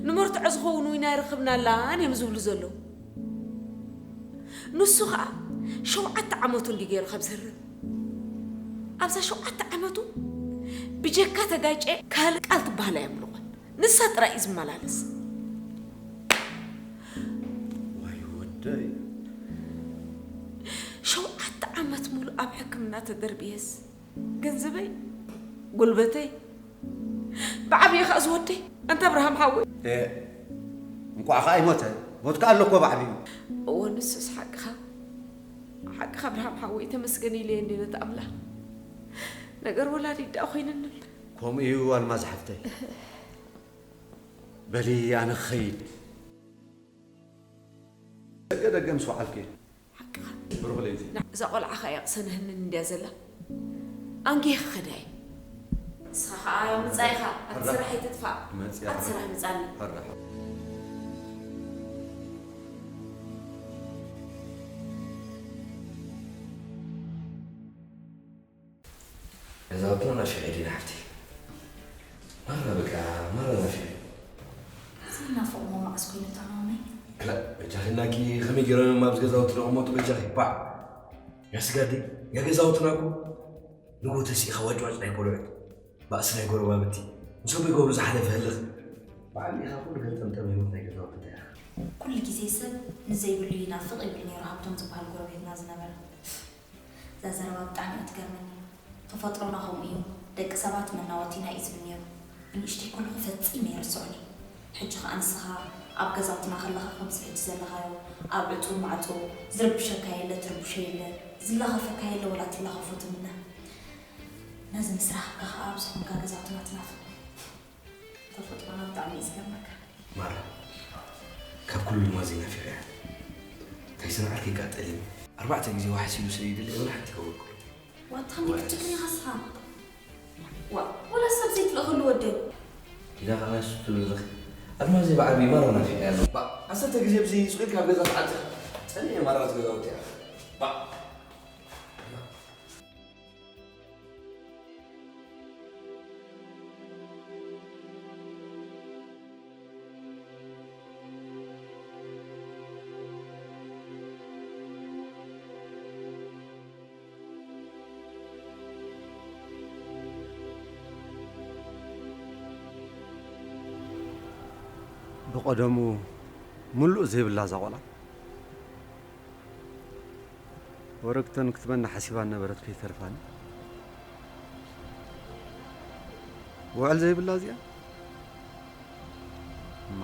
ንመርትዖ ዝኸውን ዊና ኣይረኸብናላን እዮም ዝብሉ ዘለዉ። ንሱ ኸኣ ሸውዓተ ዓመቱ እንዲ ገይሩ ካብ ዝህረም ኣብዛ ሸውዓተ ዓመቱ ብጀካ ተጋጨ ካልእ ቃል ትበሃል ኣየምልቖን። ንሳ ጥራይ እዩ ዝመላለስ። ዋይ ወደይ። ሸውዓተ ዓመት ሙሉእ ኣብ ሕክምና ተደርብየስ ገንዘበይ፣ ጉልበተይ፣ ብዓብዪ ኸኣ ዝወደይ ኣንታ ኣብርሃም ሓወይ። እንቋዕ ኸዓ ይሞተ። ሞት ከኣ ኣሎ እኮ ብዓብዩ። እወ፣ ንሱስ ሓቅኻ። ሓቅኻ ኣብርሃም ሓወይ፣ ተመስገን ኢለየ እንደ ነቲ ኣምላኽ። ነገር ወላዲት ደኣ ኮይነኒ ኣሎ። ከምኡ እዩ ኣልማዝ ሓፍተይ። በሊ ኣነ ክኸይድ። ደገ ደገ ምስ ወዓልኪ። ሓቅኻ። ብሩኽ ለይቲ። ና፣ እዛ ቆልዓ ኸኣ እያ ቅሰንህንን እንድያ ዘላ። ኣንጊህ ክኸዳ እየ። ንስኻ ኸኣ ምጻእ ኢኻ። ኣብቲ ስራሕ ኣይትጥፋእ። መጽያ። ኣብቲ ስራሕ ምጻኒ። ሕራ። ገዛውትና ናፊቐ ዲና ሓፍተይ? ማራ በቃ ማራ ናፊቐ። ዘይናፍቕ እሞ መዓስ ኮይኑ እታ ማመይ? ክላእ በጃኺ እናኪ ከመይ ገይሮም እዮም ኣብዚ ገዛውቲ ደቕሞቱ በጃኺ ባዕ። ያ ስጋዲ ያ ገዛውትና እኮ ንግሆ ተሲእኻ ዋጭዋጭ ናይ ቆልዑት ባእሲ ናይ ጎረባብቲ ምስ ኣቦይ ገብሩ ዝሓለፈ ህልኽ ብዓቢኻ ኩሉ ገልጠምጠም ህይወት ናይ ገዛውትና ኢኻ። ኩሉ ግዜ ሰብ ንዘይብሉ ይናፍቕ ይብል ነይሩ ሃብቶም ዝበሃል ጎረቤትና ዝነበረ። እዛ ዘረባ ብጣዕሚ እያ ትገርመኒ። ተፈጥሮና ከምኡ እዩ፣ ደቂ ሰባት መናወቲና እዩ ዝብል ነይሩ። ብንእሽተይ ከለኹ ፈጺመ ኣይርስዖን እየ። ሕጂ ኸኣ ንስኻ ኣብ ገዛውትና ከለኻ ከምዚ ሕጂ ዘለኻዮ ኣብ ዕጹው ማዕጹው ዝርብሸካ የለ ትርብሾ የለ ዝላኸፈካ የለ ወላ ትላኸፎ ትምነ። ነዚ ምስ ረኸብካ ኸኣ ኣብ ዝኾንካ ገዛውትና ትናፍቕ። ተፈጥሮና ብጣዕሚ እዩ ዝገርመካ። ማራ ካብ ኩሉ ድማ ዘይናፊቐያ እንታይ ስንዓር ከይቃጠል እዩ ኣርባዕተ ግዜ ዋሕስ ኢሉ ስለ ይድለ ወላ ሓንቲ ከበልኩሉ። ዋታ ከመይ ክትጭክን ኢኻ ስኻ? ዋ ወላ ሰብ ዘይትልእኸሉ ወደይ። ኪዳ ኸናሽ ትብልኽ ኣልማዝ ብዓቢ ማራ ናፊቐያ ኣሎ። ባ ዓሰርተ ግዜ ብዚ ስቕ ኢልካ ኣብ ገዛ ትዓጽ ጸኒዐ ማራ ዝገዛውቲ እያ። ባ ብቐደሙ ምሉእ ዘይብላ እዛ ቆልዓ ወረግተን ክትበና ሓሲባ ነበረት ከይተርፋኒ። ውዕል ዘይብላ እዚኣ እማ።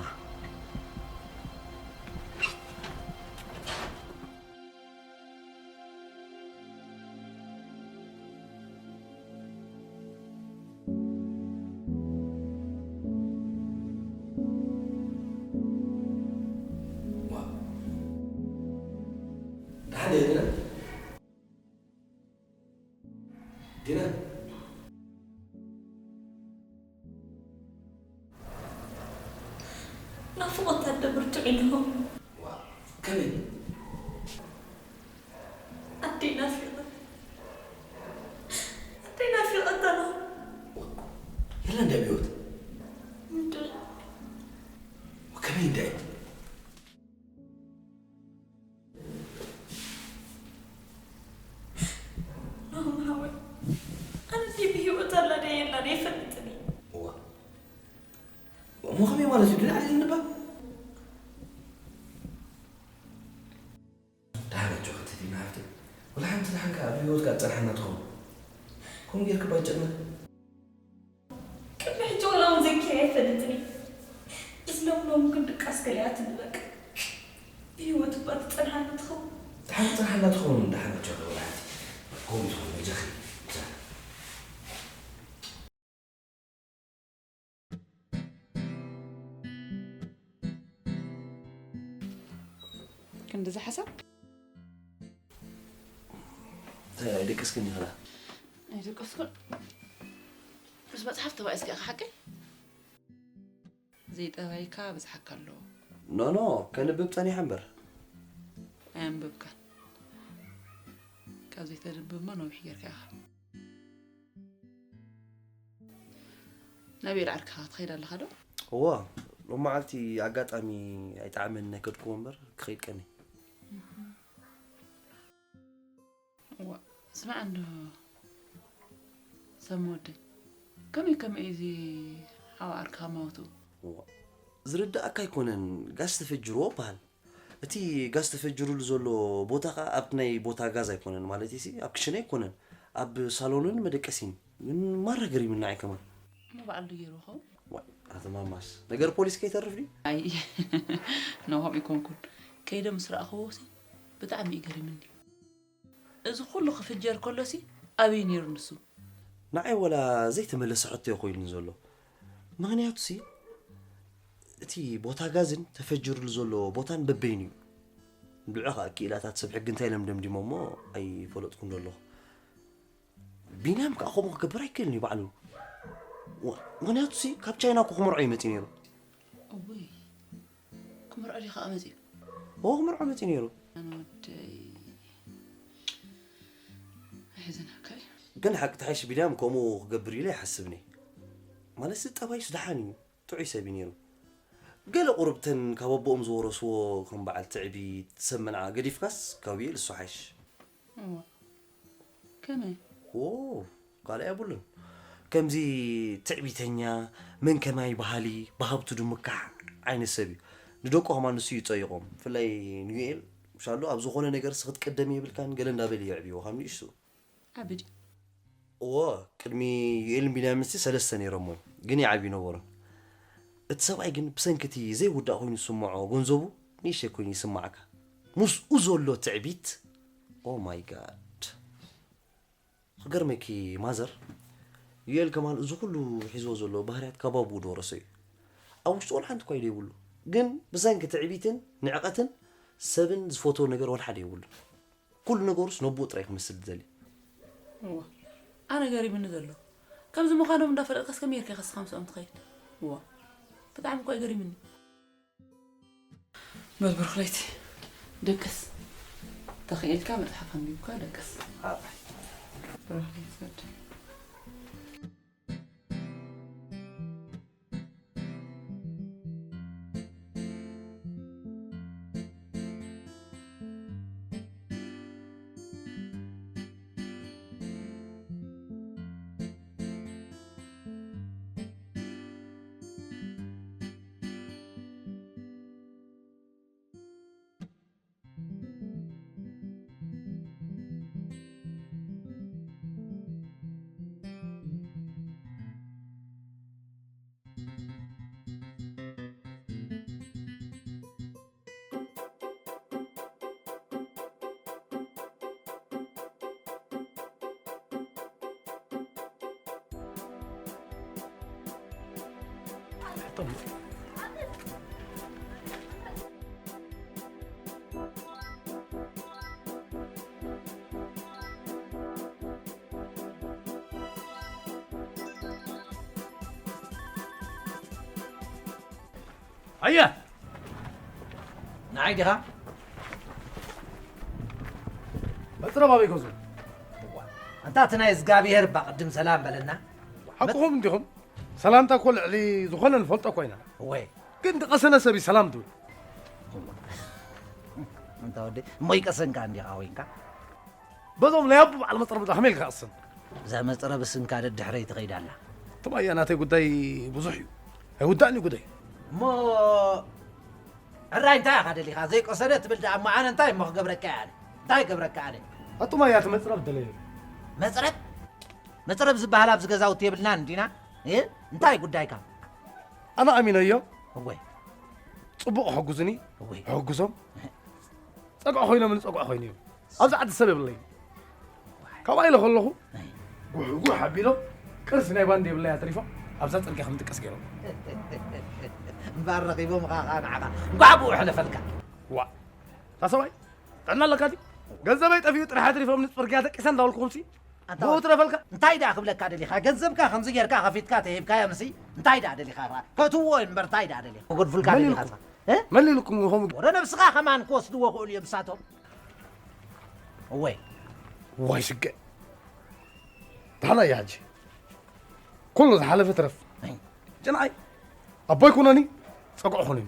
ደሓን ዲና? ዲና? ናፍቖት ኣደ ብርቱዕ ኢልኹ። ዋ፣ ከመይ? ኣደይ ናፊቐ። ኣደይ ናፊቐ ኣታና። የላ እንደ ብዮት። ምንድን? ከመይ እንደ? ናሆም ሓወይ፣ ኣነ እንዲ ብህይወት ኣላ ደይ የላን ኣይፈልጥን እየ። እዋ። እሞ ከመይ ማለት እዩ? ድና ዓሊ እንባ? ደሓን ኣጆኺ ትዲና ሃፍተይ። ወላ ሓንቲ ደሓንካ ኣብ ህይወትካ ትጸንሓና ትኸውን። ከምኡ ጌርካ ባይጨና። ቅድሚ ሕጂ ዋላ እውን ዘኪረ ኣይፈልጥን እየ። እዚ ሎም ሎም ግን ድቃስ ገለ እያ ትብል በቃ። ብህይወት እባ ትጸንሓኒ ትኸውን። ደሓን ትጸንሓና ትኸውን ደሓን ኣጆኺ ወላ ሓንቲ። ከምኡ ትኸውን በጃኺ። ብዛዕባ ክንድዚ ሓሳብ እንታይ ኣይደቀስክን ይኽእላ ኣይደቀስኩን ምስ መፅሓፍ ተባኢስካ ኢኻ ሓቀይ ዘይጠባይካ ብዝሓካ ኣለዎ ኖኖ ከንብብ ፀኒሐ እምበር ኣየንብብካን ካብ ዘይተንብብማ ነዊሕ ጌርካ ኢኻ ናበይ ዳዕርካ ትኸይድ ኣለኻ ዶ? እዋ ሎም መዓልቲ ኣጋጣሚ ኣይጠዓመኒ ናይ ከድክዎ እምበር ክኸይድ ቀኒ። እዋ፣ ስማዕ እንዶ ሰም ወደይ፣ ከመይ ከመይ እዚ ሓው ዓርክኻ ማውትኡ? እዋ፣ ዝርዳእካ ኣይኮነን፣ ጋዝ ተፈጅርዎ በሃል። እቲ ጋዝ ተፈጅሩሉ ዘሎ ቦታ ኸኣ ኣብቲ ናይ ቦታ ጋዝ ኣይኮነን፣ ማለት ሲ ኣብ ክሽነ ኣይኮነን፣ ኣብ ሳሎንን መደቀሲን። ግን ማራ ገሪምና ኣይ ከማን። እሞ በዓል ዶ ገይሩ ኸውን? ዋይ፣ ኣቲ ማማስ፣ ነገር ፖሊስ ከይተርፍ ድዩ? ኣይ፣ ኖ፣ ከምኡ ኣይኮንኩን። ከይደ ምስ ረኣኽዎ ሲ ብጣዕሚ እዩ ገሪምኒ። እዚ ኩሉ ክፍጀር ከሎሲ ኣበይ ነይሩ ንሱ? ንዓይ ወላ ዘይተመለሰ ሕቶ እዩ ኮይኑኒ ዘሎ። ምኽንያቱሲ እቲ ቦታ ጋዝን ተፈጅርሉ ዘሎ ቦታን በበይኑ እዩ። ንዑ ኸኣ ክኢላታት ሰብ ሕጊ እንታይ ኢሎም ደምዲሞሞ ኣይፈለጥኩን ዘለኹ። ቢንያም ከኣ ከምኡ ክገብር ኣይክእልን እዩ ባዕሉ። ወ-፣ ምኽንያቱሲ ካብ ቻይና እኮ ክምርዖ እዩ መጺኡ ነይሩ። እውይ፣ ክምርዖ ድዩ ከኣ መጺኡ? ኦ፣ ክምርዖ መጺኡ ነይሩ። ኣነ ወደይ፣ ኣይሕዘናካ እዩ። ግን ሓቂ ተሓይሽ ቢንያም ከምኡ ክገብር ኢለ ኣይሓስብን እየ። ማለትሲ ጠባዩስ ደሓን እዩ፣ ጥዑይ ሰብ እዩ ነይሩ። ገለ ቁሩብ እተን ካብ ኣቦኦም ዝወረስዎ ከም በዓል ትዕቢት፣ ሰብ መንዓ ገዲፍካስ ካብ ዩኤል እሱ ሓይሽ። እዋ፣ ከመይ? ዎ፣ ካልእ የብሉን። ከምዚ ትዕቢተኛ፣ መን ከማይ በሃሊ፣ ብሃብቱ ድምካሕ ዓይነት ሰብ እዩ። ንደቁ ከማን ንሱ እዩ ጸይቖም። ብፍላይ ንዩኤል፣ ምሻሉ ኣብ ዝኾነ ነገርሲ ክትቅደም የብልካን፣ ገለ እንዳበለ እዩ የዕብይዎ፣ ካብ ንእሽቱ። ዓቢ ድዩ? እዎ፣ ቅድሚ ዩኤልን ቢንያምንሲ ሰለስተ ነይሮሞ፣ ግን ይዓብዩ ነበሩ። እቲ ሰብኣይ ግን ብሰንኪ እቲ ዘይውዳእ ኮይኑ ዝስምዖ ገንዘቡ ንእሽተይ ኮይኑ ይስምዓካ። ምስኡ ዘሎ ትዕቢት፣ ኦ ማይ ጋድ። ክገርመኪ ማዘር፣ ዩኤል ከማን እዚ ኩሉ ሒዝዎ ዘሎ ባህርያት ካብ ኣቡኡ ዝወረሶ እዩ። ኣብ ውሽጡ ወላ ሓንቲ እኳ ኢሉ የብሉ። ግን ብሰንኪ ትዕቢትን ንዕቐትን ሰብን ዝፈትዎ ነገር ወላ ሓደ የብሉ። ኩሉ ነገሩስ ነቦኡ ጥራይ ክመስል ዝደሊ። እዋ፣ ኣነ ገሪምኒ ዘሎ። ከምዚ ምዃኖም እንዳፈለጥካስ ከመይ ጌርካ ኢኻ ንስኻ ምስኦም ትኸይድ? እዋ፣ ብጣዕሚ እኮ እዩ ገሪምኒ። በል ብሩኽ ለይቲ፣ ደቅስ። ተኽኢልካ መጽሓፍ ኣንቢብካ ደቅስ። ብሩኽ ለይቲ ወደይ። ኣየ! ንዓይ ዲኻ? መጽረብ ኣበይ ገዝኡ? እዋ፣ ኣንታ እቲ ናይ እግዚኣብሄር እባ ቅድም ሰላም በለና። ሓቅኹም እንዲኹም። ሰላምታ እኮ ልዕሊ ዝኾነ ንፈልጦ እኮ ኢና። እወ። ግን ዝቐሰነ ሰብ እዩ ሰላም ትብል። እዋ። ኣንታ ወደይ፣ እሞ ይቀሰንካ እንዲኻ ኮይንካ? በዞም ናይ ኣቦ በዓል መጽረብ ከመይ ኢልካ ክቕሰን? እዛ መጽረብ ስንካ ደድሕረይ ትኸይድ ኣላ። ትማያ ናተይ ጉዳይ ብዙሕ እዩ። ኣይውዳእን እዩ ጉዳይ። እሞ ሕራይ እንታይ ኢኻ ደሊኻ? ዘይቀሰነ ትብል ደኣ እሞ ኣነ እንታይ እሞ ክገብረካ እየ ኣነ? እንታይ ክገብረካ ኣነ? ኣቱማ እያ እቲ መጽረብ ደለየ። መጽረብ? መጽረብ ዝበሃል ኣብዚ ገዛውቲ የብልናን እንዲና? እ? እንታይ ጉዳይካ? ኣነ ኣሚነዮ። እወ። ጽቡቕ ሕጉዝኒ። እወ። ሕጉዞም። ጸግዒ ኮይኖም ንጸግዒ ኮይኑ እዮም። ኣብዚ ዓዲ ሰብ የብለይ። ካብኣ ኢለ ከለኹ፣ ኣይ። ጉሕጉሕ ኣቢሎም፣ ቅርሲ ናይ ባንድ የብለይ ኣትሪፎም፣ ኣብዛ ጽርግያ ከም ድቀስ ገይሮም። እምበኣር ረኺቦም ኸዓ ንዓኻ። እንኳዕ ብኡ ሕለፈልካ። ዋ፣ እታ ሰብኣይ፣ ጥዕና ኣለካ ድዩ? ገንዘበይ ጠፊኡ ጥራሕ ኣትሪፎም ንጽርግያ ደቂሰ እንዳበልኩኹምሲ፣ ኣታ ብኡ ትረፈልካ? እንታይ ደኣ ክብለካ ደሊኻ? ገንዘብካ ከምዚ ጌርካ ከፊትካ ተሂብካዮምሲ፣ እንታይ ደኣ ደሊኻ? ከእትውዎ እምበር እንታይ ደኣ ደሊኻ? ክጎድፉልካ መን ደሊኻ? ኢልኩም? እ? መን ኢልኩም ኢኹም? ወረ ነብስኻ ከማን ክወስድዎ ክእሉ እዮም ንሳቶም። እወይ። ዋይ ሽገ። ደሓና እያ ሕጂ። ኩሉ ዝሓለፈ ትረፍ። ኣይ። ጀንዓይ። ኣቦይ ኩነኒ፣ ጸግዖ ኩነኒ።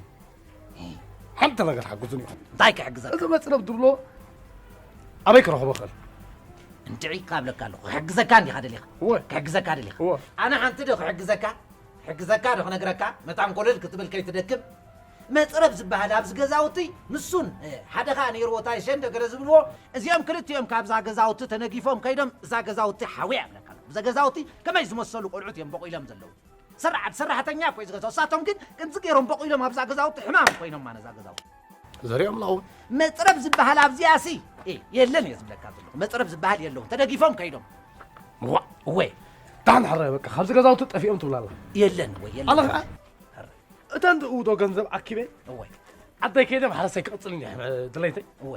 ሓንቲ ነገር ሓግዙኒ ኢኹም። እንታይ ክሕግዘካ? እዚ መጽረብ ትብሎ ኣበይ ክረኽቦ እኽእል? እንድዒ ካብለካ ኣለኹ። ክሕግዘካ እንዲኻ ደሊኻ? ክሕግዘካ ደሊኻ? ኣነ ሓንቲ ዶ ክሕግዘካ? ክሕግዘካ ዶ ክነግረካ? መታን ኮለል ክትብል ከይትደክም። መጽረብ ዝበሃል ኣብዚ ገዛውቲ ንሱን፣ እ፣ ሓደ ኸኣ ነይርዎ፣ ታይ ሸንደ ገለ ዝብልዎ፣ እዚኦም ክልቲኦም ካብዛ ገዛውቲ ተነጊፎም ከይዶም እዛ ገዛውቲ ሓውያ ይብለካ ኣለኹ። እዛ ገዛውቲ ከመይ ዝመሰሉ ቆልዑት እዮም በቑሎም ዘለዉ። ሰራዓት ሰራሕተኛ እኮ እዩ ዝገዛው። እሳቶም ግን ከምዚ ገይሮም በቑሎም ኣብዛ ገዛውቲ ሕማም ኮይኖም ማነ እዛ ገዛውቲ። ዘሪኦም ኣለዉ። መጽረብ ዝበሃል ኣብዚኣሲ፣ እ፣ የለን እየ ዝብለካ ዘለኹ። መጽረብ ዝበሃል የለውን። ተደጊፎም ከይዶም። ዋእ፣ እወ። ዳን ሕራይ በቃ፣ ካብዚ ገዛውቲ ጠፊኦም ትብላ ኣላ። የለን፣ እወ፣ የለን። ኣነ ኸዓ፣ ሕራይ። እተን ትእውቶ ገንዘብ ኣኪበ፣ እወ። ዓደይ ከይደ ማሕረሰይ ክቕጽል እኒአ፣ ድሌተይ። እወ።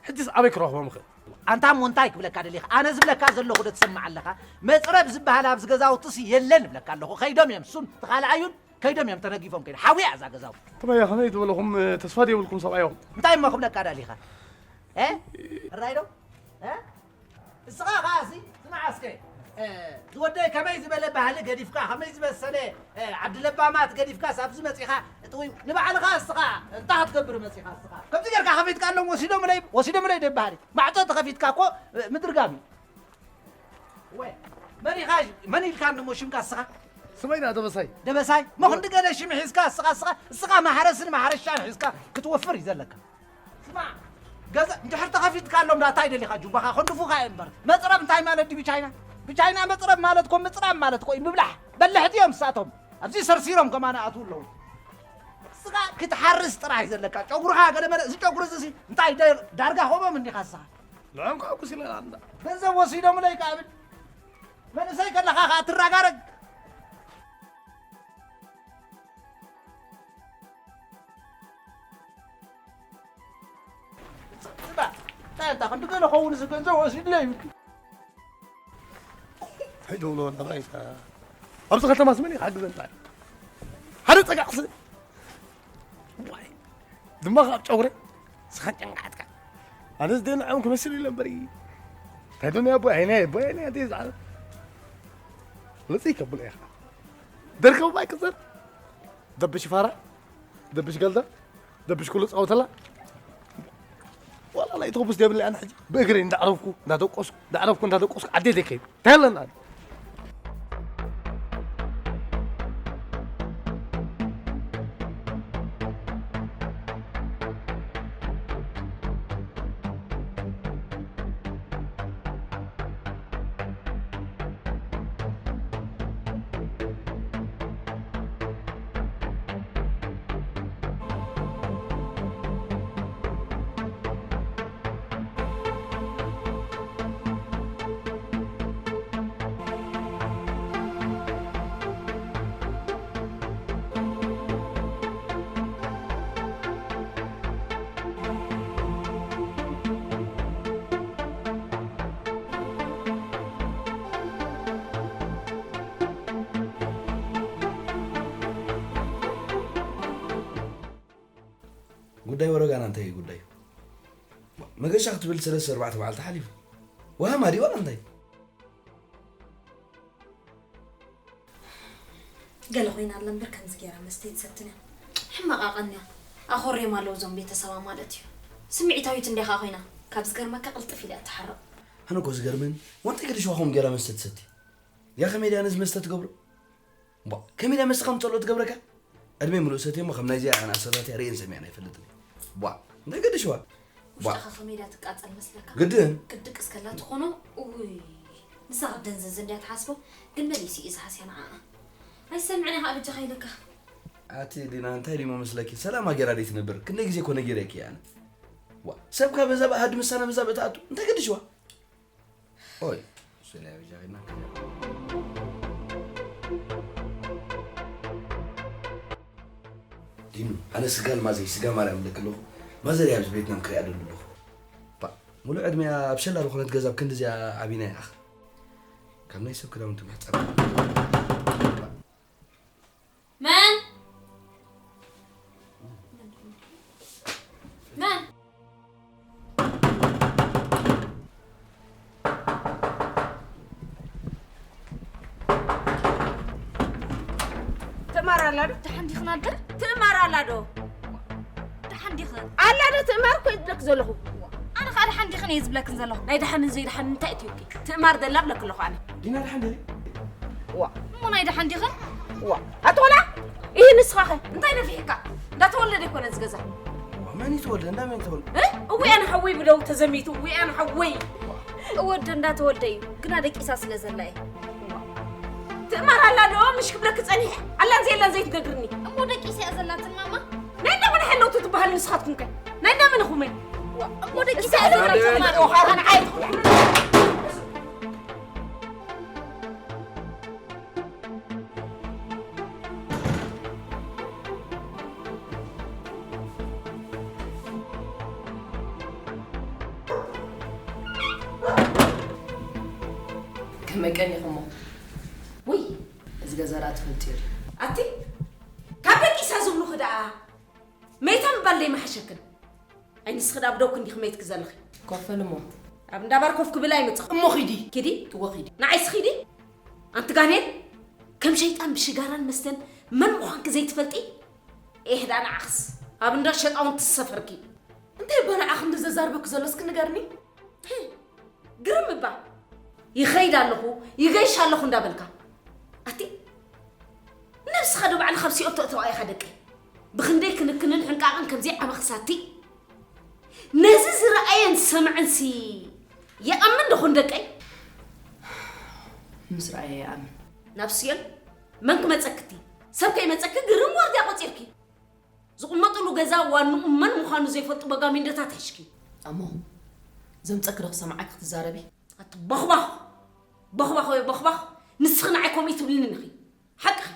ሕጅስ ኣበይ ክረኽቦም እኽእል? ኣንታ እሞ እንታይ ክብለካ ደሊኻ? ኣነ ዝብለካ ዘለኹ ዶ ትሰምዕ ኣለኻ? መጽረብ ዝበሃል ኣብዚ ገዛውትሲ የለን እብለካ ኣለኹ። ከይዶም እዮም፣ እሱን እቲ ካልኣዩን ከይዶም እዮም ተነጊፎም ከይዶም። ሓውያ እዛ ገዛውቲ። ተመያ ከመይ ዝበለኹም ተስፋ ዘይብልኩም ሰብኣይ ኢኹም። እንታይ እሞ ክብለካ ደሊኻ? እ? ሕራይ ዶ? እ? እስኻ ኸኣ ሲ፣ ስማዕ እስከ፣ እ፣ ዝወደይ ከመይ ዝበለ ባህሊ ገዲፍካ፣ ከመይ ዝበሰለ፣ እ፣ ዓዲ ለባማት ገዲፍካ፣ ሳብዚ መጺኻ፣ ጥውይ፣ ንባዕልኻ እስኻ እንታይ ክትገብር መጺኻ እስኻ? ከምዚ ጌርካ ከፊትካ ኣለዎም ወሲዶምለይ፣ ወሲዶምለይ ዶ ይበሃል እዩ? ማዕጾ ተኸፊትካ እኮ፣ እ፣ ምድርጋም እዩ። ወይ፣ መን ኢኻ፣ መን ኢልካ እሞ ሽምካ እስኻ? ስመይ ደኣ ደበሳይ። ደበሳይ? እሞ ክንዲ ገለ ሽም ሒዝካ እስኻ፣ እስኻ፣ እስኻ ማሕረስን ማሕረሻን ሒዝካ ክትወፍር እዩ ዘለካ። ስማዕ፣ ገዛ እንድሕር ተኸፊትካሎም ዳኣ እንታይ ደሊኻ? ጁባኻ ከንድፉኻ እዮም እምበር። መጽረብ እንታይ ማለት ድዩ ብቻይና? ብቻይና መጽረብ ማለት እኮ ምጽራብ ማለት እኮ እዩ። ምብላሕ በላሕቲ እዮም ንሳቶም። ኣብዚ ሰርሲሮም ከማን ኣትዉ ኣለዉ። ንስኻ ክትሓርስ ጥራሕ እዩ ዘለካ። ጨጉርኻ ገለ መለ፣ እዚ ጨጉሪ እዚ እንታይ ደ-፣ ዳርጋ ኸሞም እንዲኻ ንስኻ? ንዕኦም ከሐጉስ ኢለ እንዳ። ገንዘብ ወሲዶምለይ ከኣ ብል። መንእሰይ ከለኻ ኸኣ ትረጋረግ። ጽባ፣ እንታይ ኣንታ ክንዲ ገለ ኸውን እዚ ገንዘብ ወሲድለይ ይብል። እንታይ ትብሎ ነባይታ? ኣብዚ ከተማስ መን እዩ ክሓግዘና? ሓደ ጸጋዕሲ። ዋይ። ድማ ካብ ጨጉረ ስኻን ጨንጋዕትካ። ኣነስ ደይ ንዕኦም ክመስል ኢለ እምበር። እንታይ ዶ ናይ ኣቦይ፣ ኣይ ናይ ኣቦይ፣ ኣይ ናይ ኣደይ ዝዓለ። ውፅእ ከብሎ ኢኻ። ደርከቡ ኣይቅፅር። ደብሽ ፋራ፣ ደብሽ ገልዳ፣ ደብሽ ኩሉ ፃውተላ። ዋላ ናይ ተኹብስ ደብለ ኣነ ሕጂ ብእግረይ እንዳዕረፍኩ፣ እንዳደቆስኩ፣ እንዳዕረፍኩ፣ እንዳደቆስኩ ዓደይ ዘይከይድ። እንታይ ኣለና? ጉዳይ ወረጋና እንታይ እዩ ጉዳዩ? መገሻ ክትብል ሰለስተ ኣርባዕተ መዓልቲ ሓሊፉ። ወሃማ ድዩ ዋላ እንታይ? ገለ ኮይና ኣላ እምበር ከምዚ ገይራ መስተ ኣይትሰትን እያ። ሕማቕ ኣቐንያ። ኣኾርዮም ኣለዉ እዞም ቤተሰባ ማለት እዩ። ስምዒታዊት እንድያ ኸኣ ኮይና። ካብ ዝገርመካ ቅልጥፍ ኢላ እያ ትሓርቕ። ኣነ እኮ ዝገርመኒ፣ ዋንታይ ገዲሽዋ ከምኡ ገይራ መስተ ትሰቲ? ያ ከመይ ድያ ነዚ መስተ ትገብሮ? ቧ፣ ከመይ ድያ መስተ ከም ትጸልኦ ትገብረካ? ዕድመይ ምሉእ ሰትየ እሞ ከም ናይዚኣ ኣናእሰታት እያ ርእየን ሰሚዐን ኣይፈልጥን እየ። ቧ፣ እንታይ ገዲሽዋ? ቧ። ውሽጥኻ ከመይ ድያ ትቃጸል መስለካ? ግድን። ክትድቅስ ከላ ትኾኖ፣ ኡይ፣ ንሳ ክትደንዝዝ እንድያ ትሓስቦ፣ ግን መሊሱ እዩ ዝሃስያ ንዓኣ። ኣይሰምዕን እየ ከዓ በጃኻ ኢለካ። ኣቲ ዲና፣ እንታይ ድዩ መስለኪ? ሰላማ ገይራ ደይ ትነብር? ክንደይ ግዜ እኮ ነጊረኪ እየ ኣነ። ዋ፣ ሰብ ካብ እዛ ብኣሃዱ ምሳና ምዛ ብእትኣቱ፣ እንታይ ገዲሽዋ? ኦይ፣ እሱ ላይ ብጃ ኸይድና ከደ። ዲኑ፣ ኣነ ስጋ ልማዘይ፣ ስጋ ማርያም እብለኪ ኣለኹ። ማዘር እያ ኣብዚ ቬትናም ክሪኣ ደሉ ኣለኹ። ባ፣ ሙሉእ ዕድመያ ኣብ ሸላ ዝኾነት ገዛ ኣብ ክንዲ እዚኣ ዓቢና ይኣኽ። ካብ ናይ ሰብ ክዳውንቲ ምሕጻብ። መን? መን? ትእማር ኣላ ዶ? ደሓን ዲኽን ኣደ? ትእማር ኣላ ዶ? ደሓን ዲኽን? ኣላ ዶ ትእማር እኮ ይብለክ ዘለኹ። ኣነ ኸኣ ደሓን ዲኽን እየ ዝብለክን ዘለኹ። ናይ ደሓንን ዘይደሓንን እንታይ እትዩኪ? ትእማር ደላ ብለክ ኣለኹ ኣነ። ዲና ደሓን ደሊ? ዋ እሞ ናይ ደሓን ዲኽን? ዋ ኣቶላ ይህ ንስኻኸ እንታይ ነፊሕካ? እንዳተወለደ ይኮነ ዝገዛ መን ይተወልደ እንዳ መን ይተወልደ? እወ ኣነ ሓወይ ብደው ተዘሚቱ እወ ኣነ ሓወይ እወደ እንዳተወልደ እዩ ግና ደቂሳ ስለ ዘላ እየ። ትእማር ኣላ ዶ ምሽ ክብለክ ጸኒሐ ኣላን ዘየላን ዘይትነግርኒ። እሞ ደቂሳ እያ ዘላትን ማማ። ናይ እንዳ መን ሓለውቲ ትበሃል ንስኻትኩም ከ ናይ እንዳ መን ኹመ? እሞ ደቂሳ እያ ዘላትን ማማ። ከመይ ቀኒኹሞ? ውይ እዚ ገዛ ደኣ ትፈልጥዮ ድዩ? ኣቲ ካብ ደቂሳ ዝብሉኺ ደኣ መይታ ምባል ደይመሓሸክን? ኣይ ንስኺ ደኣ ብደውኪ እንዲኺ መይትኪ ዘለኺ። ኮፍ በልሞ። ኣብ እንዳባር ኮፍ ክብል ኣይመጽኹ። እሞ ኺዲ። ኪዲ። እወ ኺዲ። ንዓይስ ኺዲ። ኣንቲ ጋኔን ከም ሸይጣን ብሽጋራን መስተን መን ምዃንኪ ዘይትፈልጢ ኤህ ደኣ ንዓኽስ ኣብ እንዳ ሸጣውንቲ ዝሰፈርኪ። እንታይ እባ ንዓ ክንዲ ዘዛርበኪ ዘሎ እስኪ ንገርኒ? ግርም እባ ይኸይድ ኣለኹ ይገይሽ ኣለኹ እንዳበልካ ኣቲ ነብስኻ ዶ ባዕልኻ ኣብ ሲኦል ተእተዋ ኢኻ ደቀይ። ብኽንደይ ክንክንን ሕንቃቕን ከምዚ ዓበኽሳቲ ነዚ ዝረኣየን ዝሰምዐንሲ ይኣምን ዶ ኹን ደቀይ? ምስ ረኣየ ይኣምን። ናብ ሲኦል መን ክመጸክቲ? ሰብ ከይመጸኪ ግርም ዋርድያ ቆጺርኪ ዝቕመጥሉ ገዛ ዋንኡ መን ምዃኑ ዘይፈልጡ በጋሚንዶታት ሒሽኪ። ኣሞ ዘምጸኪ ዶ ክሰምዓኪ ክትዛረቢ? ኣቲ ቦኽባኽ ቦኽባኽ ወይ ቦኽባኽ ንስኺ ንዓይ ከምኡ ትብልኒ ኢኺ። ሓቅኺ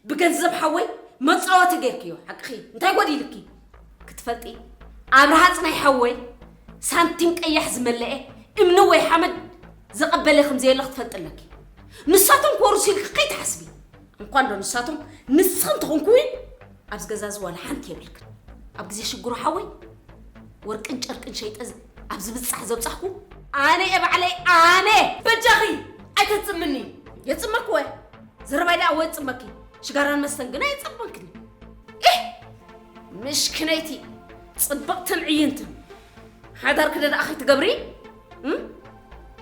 ብገንዘብ ሓወይ መጻወቲ ጌርክዮ ሓቅኺ እንታይ ጎዲልኪ ክትፈልጢ ኣብ ረሃጽ ናይ ሓወይ ሳንቲም ቀያሕ ዝመለአ እምኒ ወይ ሓመድ ዘቐበለ ከም ዘየለ ክትፈልጢ ኣለኪ ንሳቶም ክወርሱ ኢልኪ ከይትሓስቢ እንኳን ዶ ንሳቶም ንስኺ እንተኾንኩ ኣብዚ ገዛ እዚ ዋላ ሓንቲ የብልክን ኣብ ግዜ ሽግሩ ሓወይ ወርቅን ጨርቅን ሸይጠ ኣብ ዝብጻሕ ዘብጻሕኩ ኣነ እየ ባዕለይ ኣነ በጃኺ ኣይተጽምኒ የጽመኩ ወ ዘረባይ ደኣ ወ የጽመኪ ሽጋራን መስተን ግና የጸመክኒ እህ ምሽክነይቲ ጽብቕትን ዕይንትን ሓዳርኪ ደኣ ከይትገብሪ እም?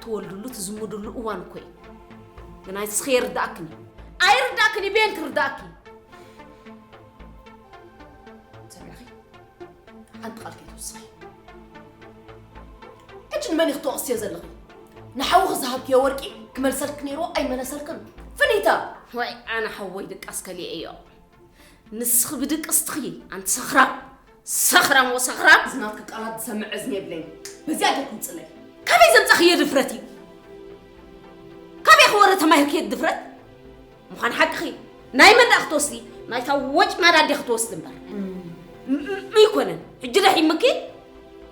ትወልድሉ ትዝምድሉ እዋን እኮ እዩ ግና ንስኺ የርዳእክን እዩ ኣይርዳእክን እዩ በየን ክርዳእኪ ሰሚዕኺ ሓንቲ ቃል ከይትውስኺ ሕጂ ንመን ኢኺ ትወቕስዮ ዘለኺ ንሓውኺ ዝሃብክዮ ወርቂ ክመልሰልኪ ነይርዎ ኣይመለሰልክን ፍኒታ ወይ ኣነ ሓወይ ድቃስ ከሊኤዮ ንስኺ ብድቅስትኺ ኣንቲ ሰኽራም ሰኽራም ወሰኽራም እዚ ናትኪ ቃላት ዝሰምዕ እዝኒ የብለይን በዚኣ ጌርኩም ፅለይ ካበይ ዘምፃኽዮ ድፍረት እዩ ካበይ ክወረ ተማሂርክዮ ድፍረት ምዃን ሓቅኺ ናይ መን ደኣ ክትወስዲ ናይታ ወጭ ማዳ ኣዴ ክትወስዲ እምበር ኣይኮነን ሕጂ ደሒምኪ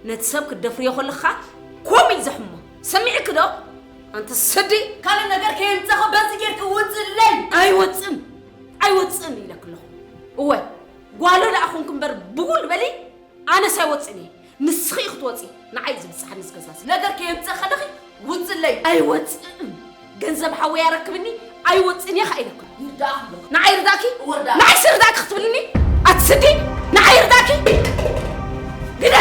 ነቲ ሰብ ክትደፍርዮ ከለኻ ከምኡ እዩ ዘሕሞ ሰሚዕኪ ዶ ኣንቲ ስዲ ካልእ ነገር ከየምፀኸ በዚ ጌርኪ ውፅለይ ኣይወፅን ኣይወፅን ኢለኪ ኣለኹ እወ ጓሎ ደኣ ኾንኪ እምበር ብጉል በሊ ኣነስ ኣይወፅን እየ ንስኺ ክትወፂ ንዓይ ዝብፅሓኒ ዝገዛሲ ነገር ከየምፅእ ከለኺ ውፅለይ ኣይወፅእን ገንዘብ ሓወይ ኣረክብኒ ኣይወፅን እየ ከዓ ኢለኩም ይርዳእኹ ኣለኹ ንዓይ ርዳእኪ ወርዳ ንዓይ ስርዳእኪ ክትብልኒ ኣትስዲ ንዓይ ርዳእኪ ግደ